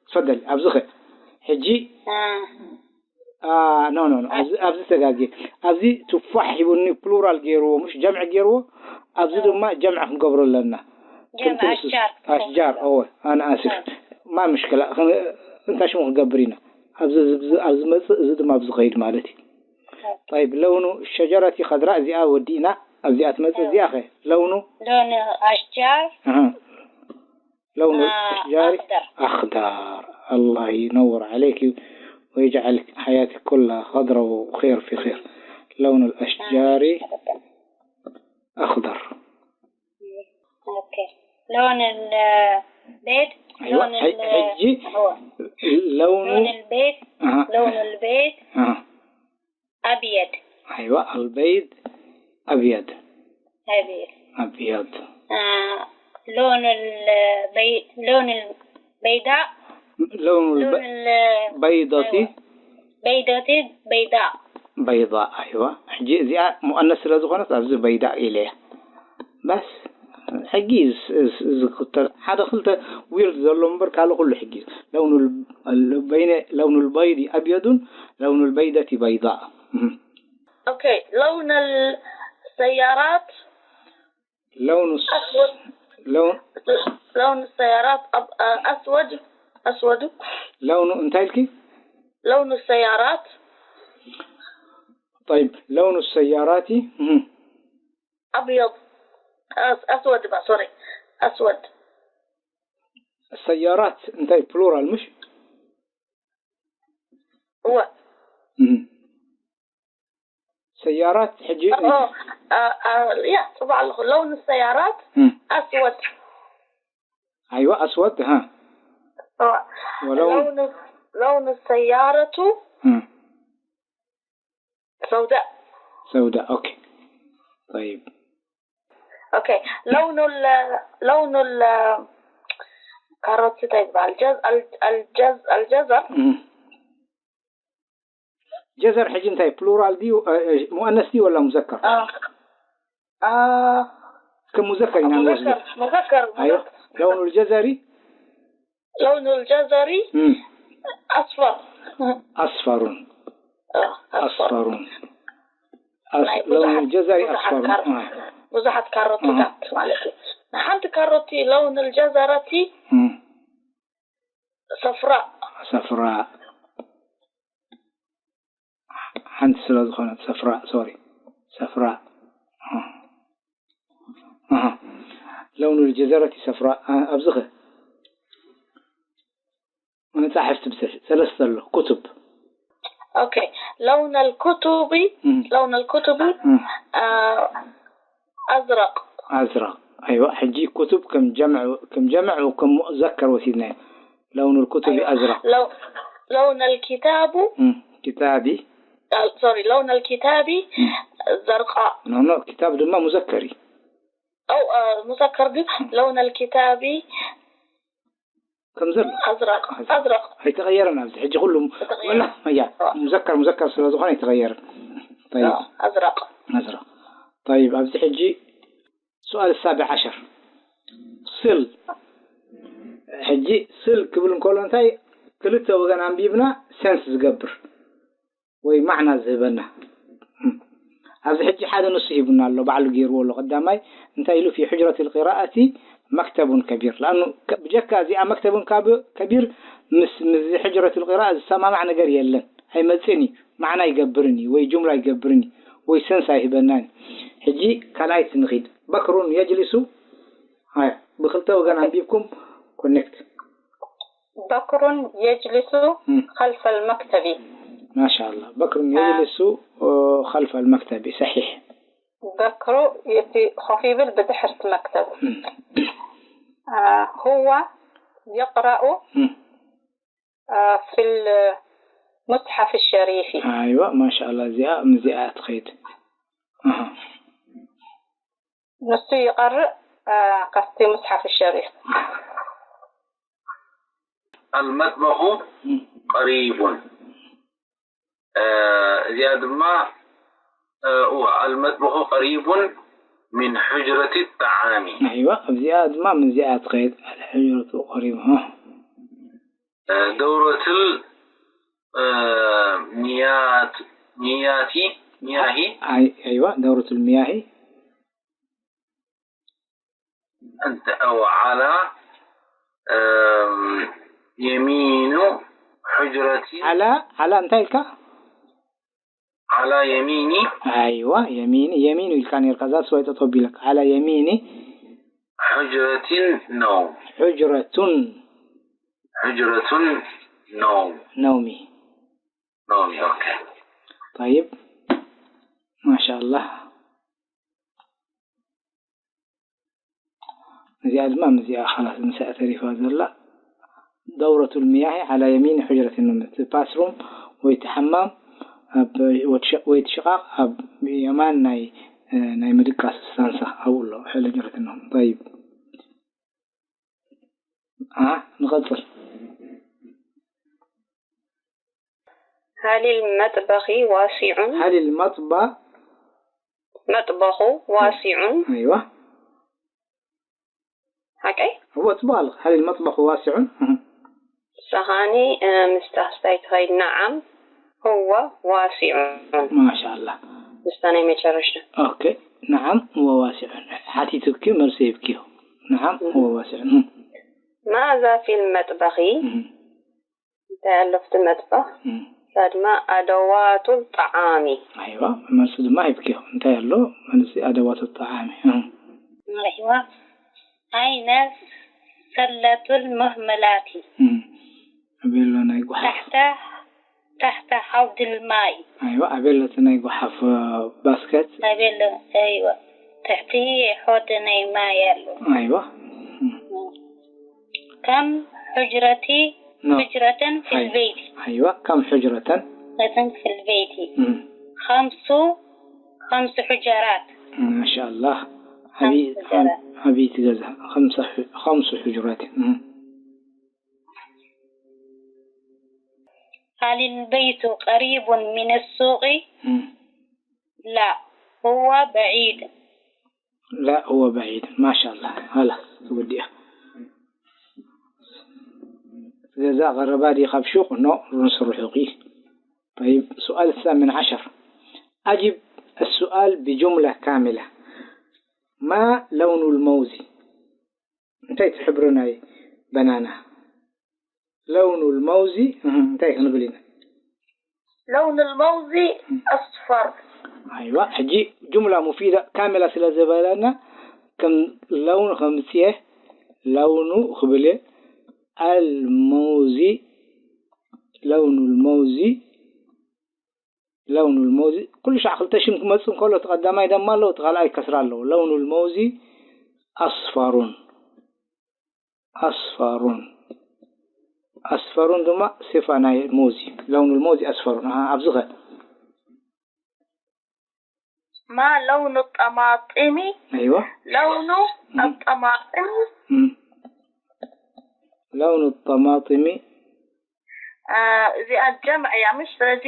ትፈደሊ፣ ኣብዚ ኸ። ሕጂ እ። አ፣ ኖ፣ ኖ፣ ኖ። ኣብዚ፣ ኣብዚ ተጋግየ። ኣብዚ ቱፋሕ ሂቡኒ ፕሉራል ገይርዎ፣ ምሽ ጀምዕ ገይርዎ። ኣብዚ እ። ድማ ጀምዕ ክንገብሮ ኣለና። ጀምዕ ከምቲ ምስ-፣ ኣሽጃር። ኣሽጃር፣ እወ፣ ኣነ ኣሲፍ። ኣሽጃር። ማ ምሽክላ፣ ኸ-፣ እንታይ ሽሙ ክንገብር ኢና? ኣብዚ፣ ኣብዚ፣ ኣብዚ መጽእ፣ እዚ ድማ ኣብዚ ኸይድ ማለት እዩ። እ። ጠይብ፣ ለውኑ ሸጀረቲ ኸድራ እዚኣ ወዲእና፣ ኣብዚኣ ትመጽእ እ። እዚኣ ኸ? ለውኑ? ለውኑ ኣሽጃር። እህ። لون آه، الأشجار أخضر. أخضر. الله ينور عليك ويجعل حياتك كلها خضرا وخير في خير. لون الأشجار آه. أخضر. أوكي. لون البيض؟ أيوة. لون ح-، ال-، حجي هو لون لون البيت، آه. لون البيت آه. أبيض. أيوة، البيض أبيض. أبيض. أبيض. آه، لون البي-، لون البيضاء. لون الب-، لون ال-، بيضة. أيوة. بيضة بيضاء. بيضاء، أيوة. ሕጂ እዚኣ ሙኣነስ ስለ ዝኾነት ኣብዚ በይዳእ ኢለያ። በስ ሕጂ ዝ-፣ ዝ-፣ ዝቁጠር ሓደ ክልተ ዊርድ ዘሎ እምበር ካልእ ኩሉ ሕጂ ለውኑ ል-፣ ል-፣ በይነ ለውኑ ልበይዲ ኣብየዱን ለውኑ ልበይደቲ በይዳእ። እህ። أوكي، لون السيارات ለውኑ ስ-፣ أسود. ለውን لون السيارات أب-، آه، أسود. أسود. ለውኑ እንታይ ኢልኪ? لون السيارات. طيب، لون السيارات، እህ። أبيض. أس-، أسود بقى، سوري. أسود. السيارات እንታይ ፕሉራል ምሽ? هو. እህ። ሰያራት ሕጂ أوه، أوه. آه، آه، يا، صباح الخير. لون السيارات እህ። أسود. أيوة، أسود، ها. أوه. ولون لون، لون السيارة እህ። سوداء. سوداء، أوكي. طيب. أوكي. لون ال-، لون ال-، ካሮት እንታይ ይበሃል? ጀዝ-፣ ال-، الجز-، الجزر. እህ። ጀዘር ሕጂ እንታይ ፕሉራል ድዩ፣ እ፣ እ፣ ሙኣነስ ድዩ ወላ ሙዘከር? آه. آه. ከም ሙዘከር ኢና ንወስዶ። مذكر، مذكر، أيوة. مذكر. لون الجزر؟ لون الجزر እህ። أصفر. أصفر. آه، أصفر. أصفر. أص-، ናይ لون ብዙሓት፣ الجزر ብዙሓት أصفر. ካሮ-፣ آه. ብዙሓት ካሮትታት ማለት እዩ። ንሓንቲ ካሮቲ لون الجزرة እህ። صفراء. صفراء. ሓንቲ ስለ ዝኾነት ሰፍራ፣ ሶሪ፣ ሰፍራ። ኣሃ። لون الجزرة صفراء። ኣ-፣ ኣብዚ ኸ? መጻሕፍቲ ብሰ-፣ ሰለስተ ኣሎ፣ كتب። أوكي. لون الكتب، እም። لون الكتب، እም። آه، أزرق. أزرق. أيوة. ሕጂ كتب ከም ጀምዕ፣ ከም ጀምዕ ወ ከም ሙዘከር ወሲድናዮ። لون الكتب أيوة. أزرق. لو-، لون الكتاب እም። كتابي. آه، سوري، لون الكتاب እም። زرقاء. ኖ፣ ኖ፣ كتاب ድማ ሙዘከር እዩ። أو، آه، مذكر دي. لون الكتاب ከም ዘሎ። أزرق. أزرق. أزرق. ኣይተቐየረን ኣብዚ ሕጂ ኩሉ ተቐየረ። ወላ፣ ያ፣ آه. ሙዘከር፣ ሙዘከር ስለ ዝኾነ ኣይተቐየረን። طيب. آه، أزرق. أزرق. طيب، ኣብዚ ሕጂ سؤال السابع عشر. ስል። ሕጂ ስል ክብል እንከሎ እንታይ ክልተ ወገን ኣንቢብና ሰንስ ዝገብር ወይ ማዕና ዝህበና። ኣብዚ ሕጂ ሓደ ንሱ ሂቡና ኣሎ፣ ባዕሉ ገይርዎ ኣሎ። ቀዳማይ እንታይ ኢሉ? في حجرة القراءة مكتب كبير. لأنه ከ-፣ ብጀካ እዚኣ መክተቡን ካብ-፣ ከቢር ምስ፣ ምስ ሕጅረት ልቂራእ ዝሰማማዕ ነገር የለን። ኣይመጽእን እዩ፣ ማዕና ኣይገብርን እዩ፣ ወይ ጁምላ ኣይገብርን እዩ፣ ወይ ሰንስ ኣይህበናን እዩ። ሕጂ ካልኣይቲ ንኺድ። በክሩን የጅሊሱ። ሃያ፣ ብክልተ ወገን ኣንቢብኩም ኮኔክት። بكر يجلس እም። خلف المكتب. ما شاء الله. بكر آه. يجلس، آه، خلف المكتب. صحيح. በክሩ እቲ ኮፍ ይብል ብድሕርቲ መክተብ። እም። آه، هو يقرأ እም። آه، في المصحف الشريف. أيوة، ما شاء الله. እዚኣ፣ እዚኣ ትኸይድ። ኣሃ። ንሱ ይቐርእ፣ آه، ካብቲ ሙስሓፍ ሸሪፍ። المطبخ እም። قريب. آه، እዚኣ ድማ، آه، هو المطبخ قريب من حجرة الطعام. أيوة، እዚኣ ድማ ምስዚኣ ትኸይድ። الحجرة قريب، ها. آه، دورة ال-، آه، ميات-، مياتي-، مياهي. أي-، أيوة، دورة المياه. أنت أو على، آم، يمين حجرتي. على، على እንታይ ኢልካ? على يميني. ኣይዋ፣ የሚኒ፣ የሚኑ ኢልካ ነይርካ፣ እዛ ስዋይ ጠጠው ቢለካ። على يمين حجرة نوم. حجرة. حجرة نوم. نومي. نومي، أوكي. طيب. ما شاء الله. እዚኣ ድማ ምስዚኣ خلاص ምስኣ ተሪፋ ዘላ። دورة المياه على يمين حجرة النوم፣ እቲ ፓስሩም ወይ እቲ ሓማም ኣብ ወትሸ-፣ ወይ እቲ ሽቓቕ ኣብ የማን ናይ፣ እ፣ ናይ ምድቃስ ሳንሳ ኣብኡ ኣሎ ሕጅረት ኖም። طيب. ها، نقصر. هل المطبخ واسع؟ هل المطبخ مطبخ واسع؟ أيوة. حقي؟ هو طبالغ. هل المطبخ واسع؟ صهاني مستحسيت هاي. نعم، هو واسع. ما شاء الله. مستني ما تشرشنا. أوكي. نعم، هو واسع. حتي تبكي مرسي يبكيه. نعم، هو واسع. ماذا في المطبخ؟ እንታይ ኣሎ ኣብቲ መጥበኽ? እሳ ድማ ኣደዋቱ ጣዓሚ። ኣይዋ፣ መልሱ ድማ ሂብክዮ። እንታይ ኣሎ? መልሲ ኣደዋቱ ጣዓሚ። ኣይዋ፣ ኣይነ ሰለቱል ሙህመላቲ። ኣበሎ ናይ ጓሓፍ። ታሕተ ታሕተ ሓውድል ማይ። ኣይዋ፣ ኣበሎ እቲ ናይ ጓሓፍ ባስከት። ኣበሎ፣ ኣይዋ፣ ትሕቲ ሖድ ናይ ማይ ኣሎ። ኣይዋ። ከም ሕጅረቲ ሕጅረተን ፊል በይቲ። ኣይዋ፣ ከም ሕጅረተን። ሕጅረተን ፊል በይቲ። ከምሱ ከምሱ ሕጀራት። ማሻኣላህ። ዓብይቲ ገዛ። ከምሱ ሕጅራት። هل البيت قريب من السوق؟ لا، هو بعيد. لا، هو بعيد. ما شاء الله. خلاص، وديها. ገዛ ቀረባ ድዩ ካብ ሹቕ? ኖ፣ ሩንስ ርሑቕ እዩ። طيب، سؤال الثامن عشر. أجب السؤال بجملة كاملة. ما لون الموز؟ እንታይ ትሕብሪ ናይ በናና? لون الموز እንታይ ክንብል ኢና? لون الموز أصفر. ኣይዋ፣ ሕጂ ጁምላ ሙፊዳ ካሚላ ስለ ዝበለና ከም ለውን ከምፅየ ለውኑ ክብል እየ። الموز، لون الموز لون الموز ኩሉ ሻዕ ክልተ ሽም ክመጽእ እንከሎ እቲ ቀዳማይ ደማ ኣለዎ፣ እቲ ካልኣይ ከስራ ኣለዎ። لون الموز أصفر. أصفر. أصفر ድማ ሲፋ ናይ ሙዝ እዩ። لون الموز أصفر. ኣሃ፣ ኣብዚ ኸ? ما لون الطماطم؟ ኣይዋ። لون الطماطم. እም። لون الطماطم. እዚኣ ጀምዕ እያ ምሽ ስለዚ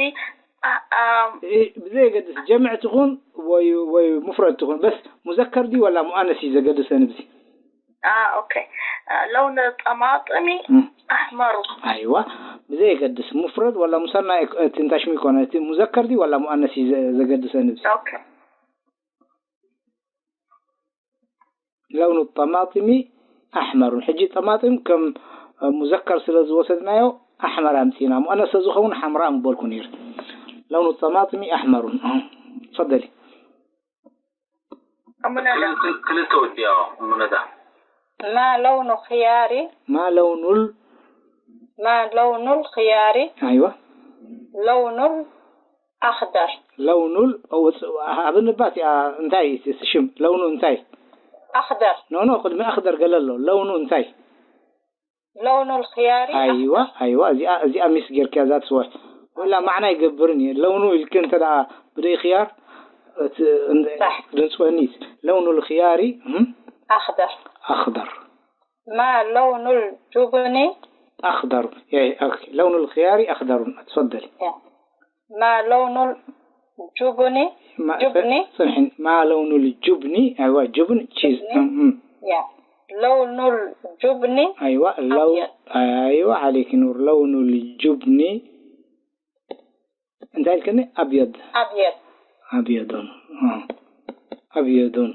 ብዘየገድስ ጀምዕ ትኹን ወይ ወይ ሙፍረድ ትኹን በስ ሙዘከር ድዩ ወላ ሙኣነስ እዩ ዘገድሰን ብዚ ኦኬ ለውን ጠማጥሚ ኣሕመሩ ኣይዋ ብዘየገድስ ሙፍረድ ወላ ሙሰና ትንታሽሙ ይኮነ እቲ ሙዘከር ድዩ ወላ ሙኣነስ እዩ ዘገድሰን ብዚ لون الطماطم أحمر. ሕጂ ጠማጢም ከም ሙዘከር ስለ ዝወሰድናዮ ኣሕመር ኣምፂና፣ ሙኣነስ ስለ ዝኸውን ሓምራ ምበልኩ ነይረ። لون الطماطم أحمر. تفضلي. ክልተ ወዲያ እሙነታ ما لون خياري ما لون ال ما لون الخيار أيوة لون أخضر ለውኑል ኣበንባት እያ እንታይ እቲ ሽም ለውኑ እንታይ أخضر ኖ ኖ ቅድሚ ኣክደር ገለ ኣሎ ለውኑ እንታይ لون الخيار ኣይዋ ኣይዋ እዚኣ እዚኣ ሚስ ጌርክያ እዛ ትስወር ወላ ማዕና ይገብርን እዩ ለውኑ ኢልክ እንተ ደኣ ብደይ ክያር ድንፅወኒ ለውኑ ልክያሪ أخضر ኣክደር ما لون الجبن أخضر لون الخيار أخضر تفضلي ما لون الجبن جبن صحيح ما لون الجبن أيوة جبن تشيز لون الجبن أيوة لو أيوة عليك نور لون الجبن እንታይ ኢልክኒ ኣብየድ ኣብየድ ኣብየዱን ኣብየዱን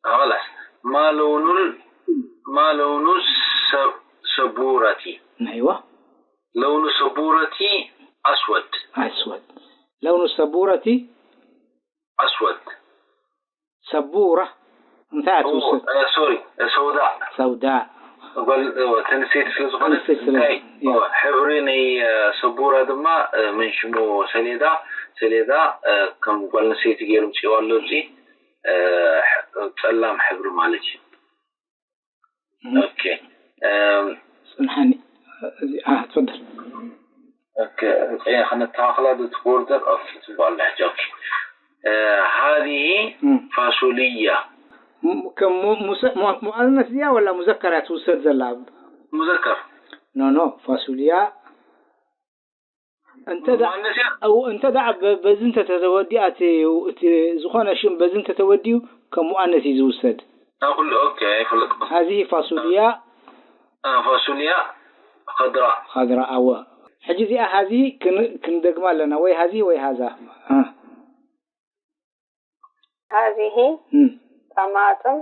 خلاص ما لون ال... ما لون السبورة أيوة لون السبورة أسود أسود لون السبورة أسود ሰቡራ እንታይ ትውስድ ሶሪ ሰውዳ ሰውዳ ጓል ተንሴት ስለ ዝኾነት እንታይ ሕብሪ ናይ ሰቡራ ድማ ምን ሽሙ ሰሌዳ ሰሌዳ ከም ጓል ኣንስተይቲ ገይሩ ምፅዋ ኣሎ እዚ ፀላም ሕብሪ ማለት እዩ ኦኬ ጽንሓኒ። እዚ፣ ኣ፣ ትፈደል። ኦኬ፣ ኸነተኻኽላ ዶ ትቆርጠር? ኦኬ፣ ጽቡቕ ኣሎ ሕጂ። ኦኬ። እ፣ ሃዚህ እም። ፋሱልያ። ም-፣ ከም ሙ-፣ ሙሰ-፣ ሙ-፣ ሙኣነስ ድያ ወላ ሙዘከር እያ ትውሰድ ዘላ? ሙዘከር። ኖ፣ ኖ፣ ፋሱልያ። እንተ ደኣ፣ ሙኣነስ እያ? ኣው፣ እንተ ደኣ በ-፣ በዚ እንተ ተተወዲኣ እቲ፣ እቲ ዝኾነ ሽም በዚ እንተ ተወዲኡ ከም ሙኣነስ እዩ ዝውሰድ። ኣብ ኩሉ፣ ኦኬ፣ ኣይፈለጥኩ። ሃዚህ ፋሱልያ። እ፣ ፋሱልያ ኸድራ። ኸድራ፣ ኣወ። ሕጂ እዚኣ ሃዚ ክን-፣ ክንደግማ ኣለና። ወይ ሃዚ ወይ ሃዛ። እ። ሃዚህ እም። ጠማጥም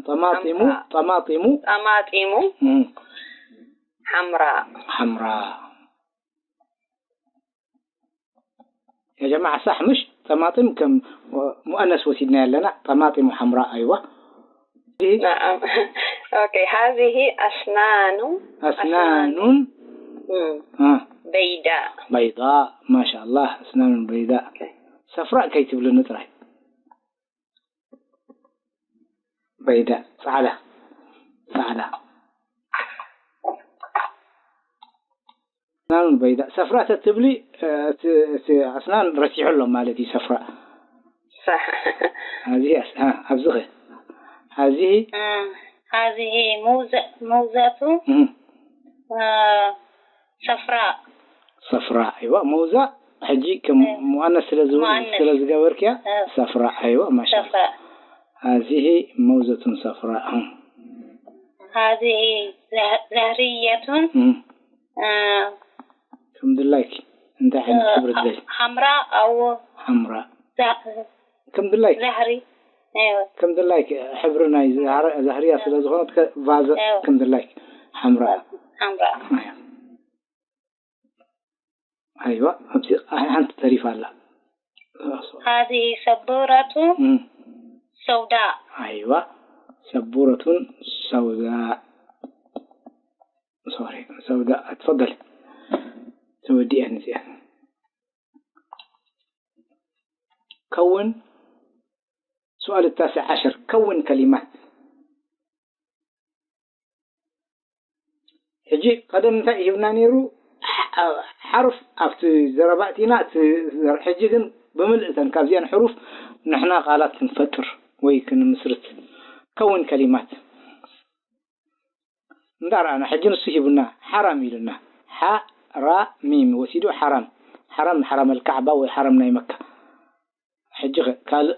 ጠማጢሙ፣ ሓምራ። ጠማጢሙ። ጠማጢሙ እም። ሓምራ። ሓምራ። ያ ጀማዓ ሳሕ ምሽ? ጠማጢም ከም ሙአነስ ወሲድና ያለና። ጠማጢሙ ሓምራ፣ ኣይዋ። ናዓም። ኦኬ፣ ሃዚህ ኣስናኑ። ኣስናኑን እም። አ። በይዳ። በይዳ፣ ማሻ ኣላህ፣ ኣስናኑን በይዳ። ኦኬ። ሰፍራእ ከይትብልኒ ጥራይ። በይዳ፣ ጻዕዳ፣ ጻዕዳ። ኣስናኑን በይዳ። ሰፍራእ ተትብሊ፣ እ፣ እቲ፣ እቲ ኣስናን ረሲሑ ኣሎ ማለት እዩ፣ ሰፍራእ። ሳሕ። ሃዚህ ኣስ-፣ አ፣ ኣብዚ ኸ? ሃዚህ እም፣ ሃዚህ ሙዘ-፣ ሙዘቱ፣ እም። እ፣ ሰፍራእ። ሰፍራእ፣ ኣይዋ፣ መውዛ፣ ሕጂ ከም እ። ሙኣነስ ስለ ዝ-፣ ሙኣነስ። ስለ ዝገበርክያ፣ እ። ሰፍራእ፣ ኣይዋ፣ ማሻ ኣላህ። ሰፍራእ። ሃዚህ መውዘቱን ሰፍራእ፣ እ። ሃዚህ ዘህ-፣ ዘህርየቱን፣ እም። እ፣ ከም ድላይኪ፣ እንታይ ዓይነት እ፣ ሕብሪ ትደሊ? ሓምራ፣ ኣዎ። ሓምራ። ዘ-፣ ከም ድላይኪ። ዘህሪ፣ ኣይዋ። ከም ድላይኪ፣ ሕብሪ ናይ ዘህር-፣ ዘህርያ ስለ ዝኾነት፣ ከ-፣ ቫዘ-፣ ኣይዋ። ከም ድላይኪ፣ ሓምራ። ሓምራ። ኣይዋ። ኣይዋ፣ ኣብዚ ሓንቲ ተሪፋ ኣላ። ሃዚህ ሰቡረቱ እም። ሰውዳ። ኣይዋ፣ ሰቡረቱን ሰውዳ። ሶሪ፣ ሰውዳ። ትፈደል። ተወዲአን እዚአን። ከውን፣ ሱኣል ታስዕ ዓሸር፣ ከውን ከሊማት። ሕጂ ቀደም እንታይ ሂብና ነይሩ? ሓ-፣ ሓርፍ ኣብቲ ዘረባ እቲና፣ እቲ ዘረ-፣ ሕጂ ግን ብምልእተን ካብዚኣን ሕሩፍ ንሕና ቃላት ክንፈጥር ወይ ክንምስርት። ከውን ከሊማት። እንዳ ረኣና፣ ሕጂ ንሱ ሂቡና፣ ሓራም ኢሉና። ሓ፣ ራ፣ ሚም ወሲዱ ሓራም። ሓራም፣ ሓራም ኣልካዕባ ወይ ሓራም ናይ መካ። ሕጂ ኸ ካልእ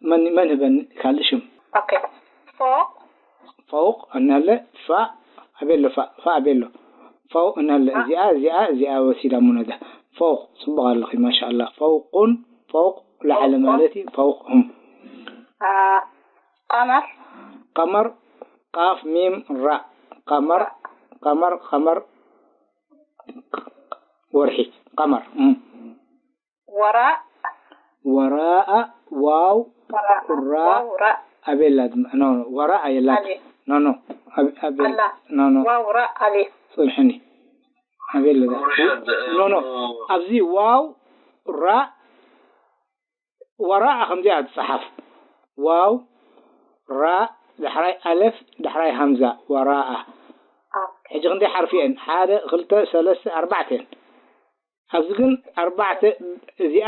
መን፣ መን ህበኒ ካልእ ሽም? ኦኬ። ፎቕ። ፈውቕ፣ እናለ፣ ፋእ፣ ኣቤሎ፣ ፋእ፣ ፋእ፣ ኣቤሎ። ፈውቕ፣ እናለ፣ ፋእ። እዚኣ፣ እዚኣ፣ እዚኣ ወሲዳ ሙነዳ። ፈውቕ፣ ጽቡቕ ኣለኺ፣ ማሻኣላ። ፈውቁን፣ ፈውቕ፣ ላዕሊ ፈውቁን። ማለት እዩ፣ ፈውቕ፣ እም። ኣ፣ ቀመር። ቀመር፣ ቃፍ፣ ሚም፣ ራ። ቀመር፣ ራ። ቀመር፣ ቀመር፣ ወርሒ፣ ቀመር፣ እም። ወራእ። ወራኣ፣ ዋው፣ ወራእ። ራ፣ ዋው፣ ራእ። ኣቤላ ድማ፣ ኖ፣ ኖ፣ ወራኣ የላት። ኣሊፍ። ኖ፣ ኖ፣ ኣብ-፣ ኣቤል-፣ ኣላ። ኖ፣ ኖ። ዋው፣ ራእ፣ ኣሊፍ። ጽንሕኒ። ኣቤላ ዳ-፣ ኖ፣ ኖ። ኣብዚ ዋው፣ ራ፣ ወራኣ ከምዚኣ ትጽሓፍ። ዋው፣ ራ፣ ዳሕራይ ኣለፍ፣ ዳሕራይ ሃምዛ፣ ወራኣ። ኦኬ። ሕጂ ክንደይ ሓርፊ እየን? ሓደ፣ ክልተ፣ ሰለስተ፣ ኣርባዕተ እየን። ኣብዚ ግን ኣርባዕተ፣ እዚኣ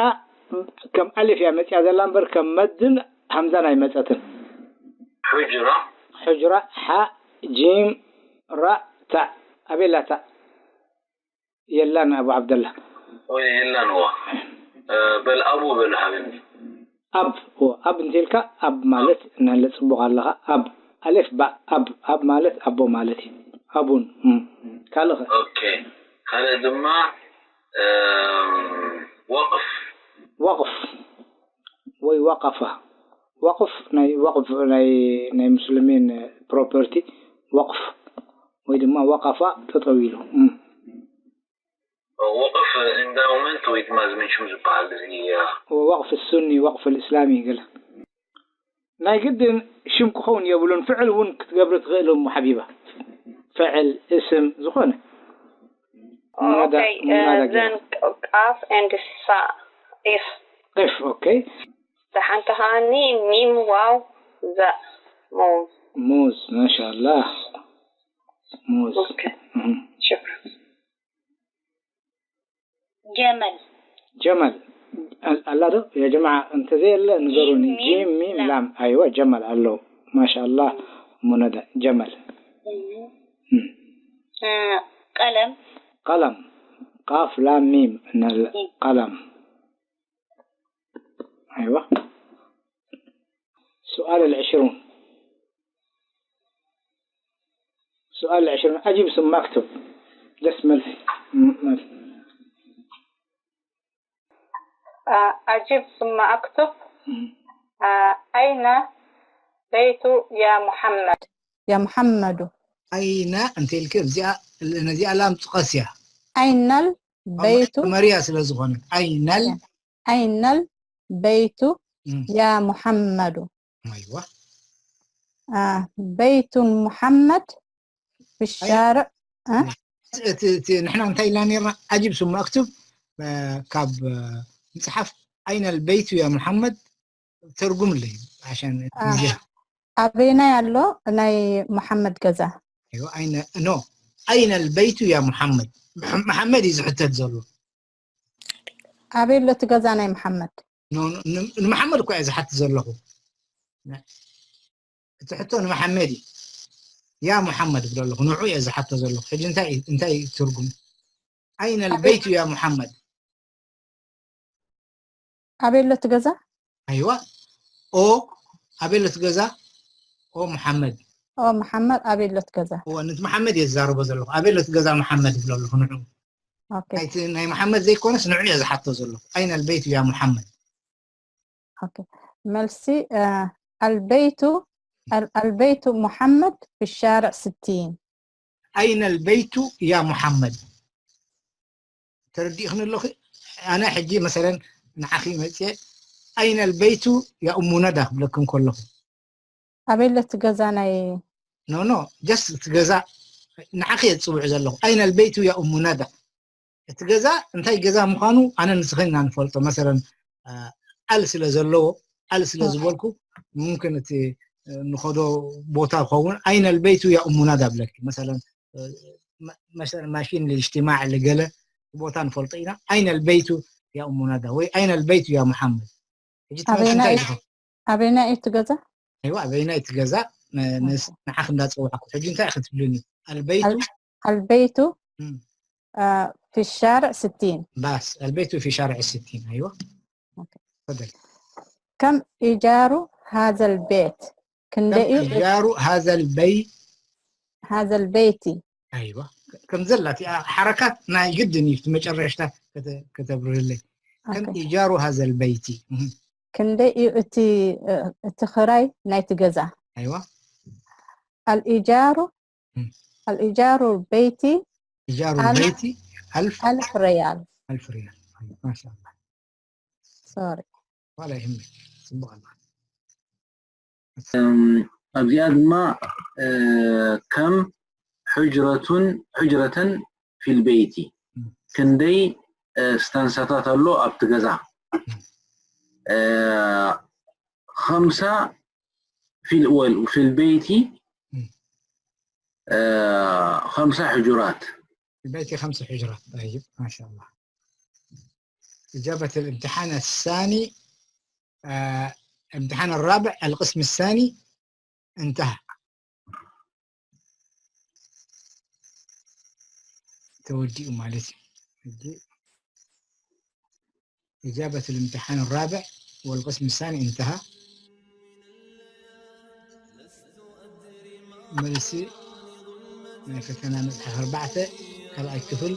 ከም ኣሊፍ እያ መጽያ ዘላ እምበር ከም መድን ሃምዛን ኣይመጸትን። ሑጅራ። ሑጅራ፣ ሓ፣ ጂም፣ ራ፣ ታእ። ኣበይ ኣላ ታእ? የላን ኣቡ ዓብደላ። ወይ የላን፣ እዋ። እ፣ በል ኣቡ በል ሓቢቢ። ኣብ፣ ኦ፣ ኣብ እንተልካ ኣብ ማለት እናለ ጽቡቕ ኣለኻ። ኣብ፣ ኣሌፍ ባእ፣ ኣብ፣ ኣብ ማለት ኣቦ ማለት እዩ። ኣቡን፣ እም። ካልእ ኸ? ኦኬ። ካልእ ድማ፣ እም፣ ወቕፍ። ወቕፍ ወይ ወቐፋ። ወቕፍ ናይ፣ ወቕፍ ናይ፣ ናይ ሙስሊሚን ፕሮፐርቲ፣ ወቕፍ ወይ ድማ ወቐፋ፣ ጠጠው ኢሉ። እም። ወቕፍ ኢንዳውመንት ወይ ድማ እዚ መን ሽሙ ዝበሃል እዚ፣ እ፣ ወቕፍ ሱኒ፣ ወቕፍ ልእስላሚ ገለ። ናይ ግድን ሽም ክኸውን የብሉን፣ ፍዕል እውን ክትገብሪ ትኽእል እሞ ሓቢባ። ፍዕል፣ እስም፣ ዝኾነ። ሙናዳ፣ ኦኬ፣ እ፣ ሙናዳ ገይራ። ዘን ቃፍ ኤንድ ፋ፣ ኢፍ። ኢፍ፣ ኦኬ። እታ ሓንቲ ከኣኒ ሚም፣ ዋው፣ ዛእ፣ ሙዝ። ሙዝ፣ ማሻኣላህ። ሙዝ። ኦኬ። እህ። ሽክራን። ጀመል ጀመል ኣል- ኣላ ዶ ያ ጀማዓ? እንተዘየለ ንገሩኒ። ጂም፣ ሚም፣ ጂም ሚም ላም። ላም። ኣይዋ ጀመል ኣሎ። ማሻኣላህ ሙነዳ ጀመል። እም። ቀለም ቀለም ቃፍ ላም ሚም እና ቀለም። ኣይዋ سؤال العشرون سؤال العشرون أجب ثم أكتب. ደስ መልሲ ም- መልሲ أجب ثم أكتب. أين بيت يا محمد؟ يا محمد. ኣይነ እንተ ኢልክ እዚኣ ነዚኣ ላም ጥቀስ እያ أين البيت؟ መርያ ስለ ዝኾነት ኣይነል أين البيت يا محمد؟ ኣይዋ آه بيت محمد في الشارع. እቲ እቲ ንሕና እንታይ ኢልና ነርና ኣጅብ ثم أكتب ካብ ምፅሓፍ ኣይነል በይቱ ያ ሙሓመድ ተርጉምለይ عشان ኣበይናይ ኣሎ ናይ መሓመድ ገዛ? ኣይነ ኖ ኣይነል በይቱ ያ ሙሓመድ መሓመድ እዩ ዝሕተት ዘሎ ኣበይ ኣሎ እቲ ገዛ ናይ መሓመድ? ንመሓመድ እኮ እየ ዝሓትት ዘለኹ እቲ ሕቶ ንመሓመድ እዩ ያ ሙሓመድ ይብሎ ኣለኹ ንዑ እየ ዝሓቶ ዘለኹ ሕጂ እንታይ እንታይ ትርጉም ኣይነል በይቱ ያ ሙሓመድ ኣበይ ኣሎ እቲ ገዛ? ኣይዋ ኦ ኣበይ ኣሎ እቲ ገዛ ኦ መሓመድ ኦ መሓመድ ኣበይ ኣሎ እቲ ገዛ? እወ ንቲ መሓመድ እየ ዝዛረቦ ዘለኹ ኣበይ ኣሎ እቲ ገዛ መሓመድ ይብሎ ኣለኹ ንዑ ኦኬ ናይቲ ናይ መሓመድ ዘይኮነስ ንዑ እየ ዝሓቶ ዘለኹ ኣይነል በይቱ ያ ሙሓመድ ኦኬ መልሲ ኣልበይቱ ኣልበይቱ ሙሓመድ ብሻርዕ ስቲን ኣይነል በይቱ ያ ሙሓመድ ተረዲእኽኒ ኣለኹ ኣነ ሕጂ መሰለን ንዓኺ መፅየ ኣይነል በይቱ ያ እሙ ነዳ ክብለክን ከለኹ ኣበይ ኣሎ እቲ ገዛ ናይ ኖ ኖ ጀስት እቲ ገዛ ንዓኺ እየ ዝፅውዕ ዘለኹ ኣይነል በይቱ ያ እሙ ነዳ እቲ ገዛ እንታይ ገዛ ምዃኑ ኣነ ንስኽን ኢና ንፈልጦ መሰለን ኣል ስለ ዘለዎ ኣል ስለ ዝበልኩ ሙምክን እቲ ንኸዶ ቦታ ክኸውን ኣይነል በይቱ ያ እሙ ነዳ ብለኪ መሰለን መሰለን ማሽን ልእጅትማዕ ልገለ ቦታ ንፈልጦ ኢና ኣይነል በይቱ ያ እሙ ነዳ ወይ ኣይነል በይቱ ያ ሙሓመድ ሕጂ ትመልሲ እንታይ ኢኹም ኣበይና እዩ እቲ ገዛ ኣይዋ ኣበይና እቲ ገዛ ንዓኽ እንዳፀዋዕኩ ሕጂ እንታይ ክትብልኒ ኣልበይቱ ኣልበይቱ في الشارع ستين ባስ ኣልበይቱ في شارع ستين ኣይዋ كم إيجار هذا البيت ክንደይ እዩ إيجار هذا البي هذا البيت ኣይዋ ከም ዘላ ሓረካት ናይ ግድን እዩ መጨረሽታ ከተብርህለይ ከም إيجار هذا البيت ክንደይ እዩ እቲ እቲ ክራይ ናይቲ ገዛ ኣይዋ الإيجار الإيجار البيتي إيجار البيت ألف ألف ريال ألف ريال ما شاء الله سوري ولا يهمك صبغ الله ኣብዚኣ ድማ ከም ሕጅረቱን ሕጅረተን ፊልበይቲ ክንደይ ስተንሰታት ኣሎ ኣብቲ ገዛ ከምሳ ፊልበይቲ ከምሳ ሕጁራት ፊልበይቲ ከምሳ ሕጁራት طيب ما شاء الله إجابة الامتحان الثاني آه امتحان الرابع القسم الثاني انتهى ተወዲኡ ማለት እዩ إجابة الامتحان الرابع والقسم الثاني انتهى መልሲ ናይ ፈተና መፅሓፍ ኣርባዕተ ካልኣይ ክፍል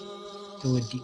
ተወዲኡ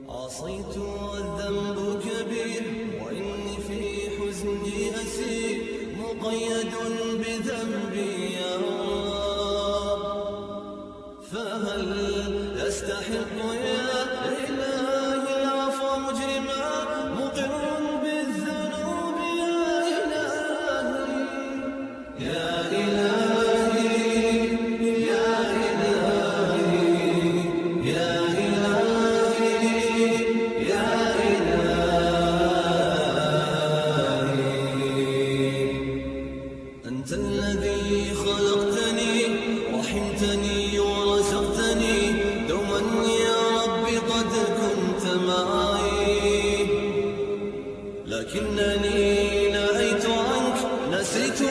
عصيت والذنب كبير وإني في حزني أسير مقيد بذنبي يا رب فهل أستحق يا إلهي نهيت عنك، نسيت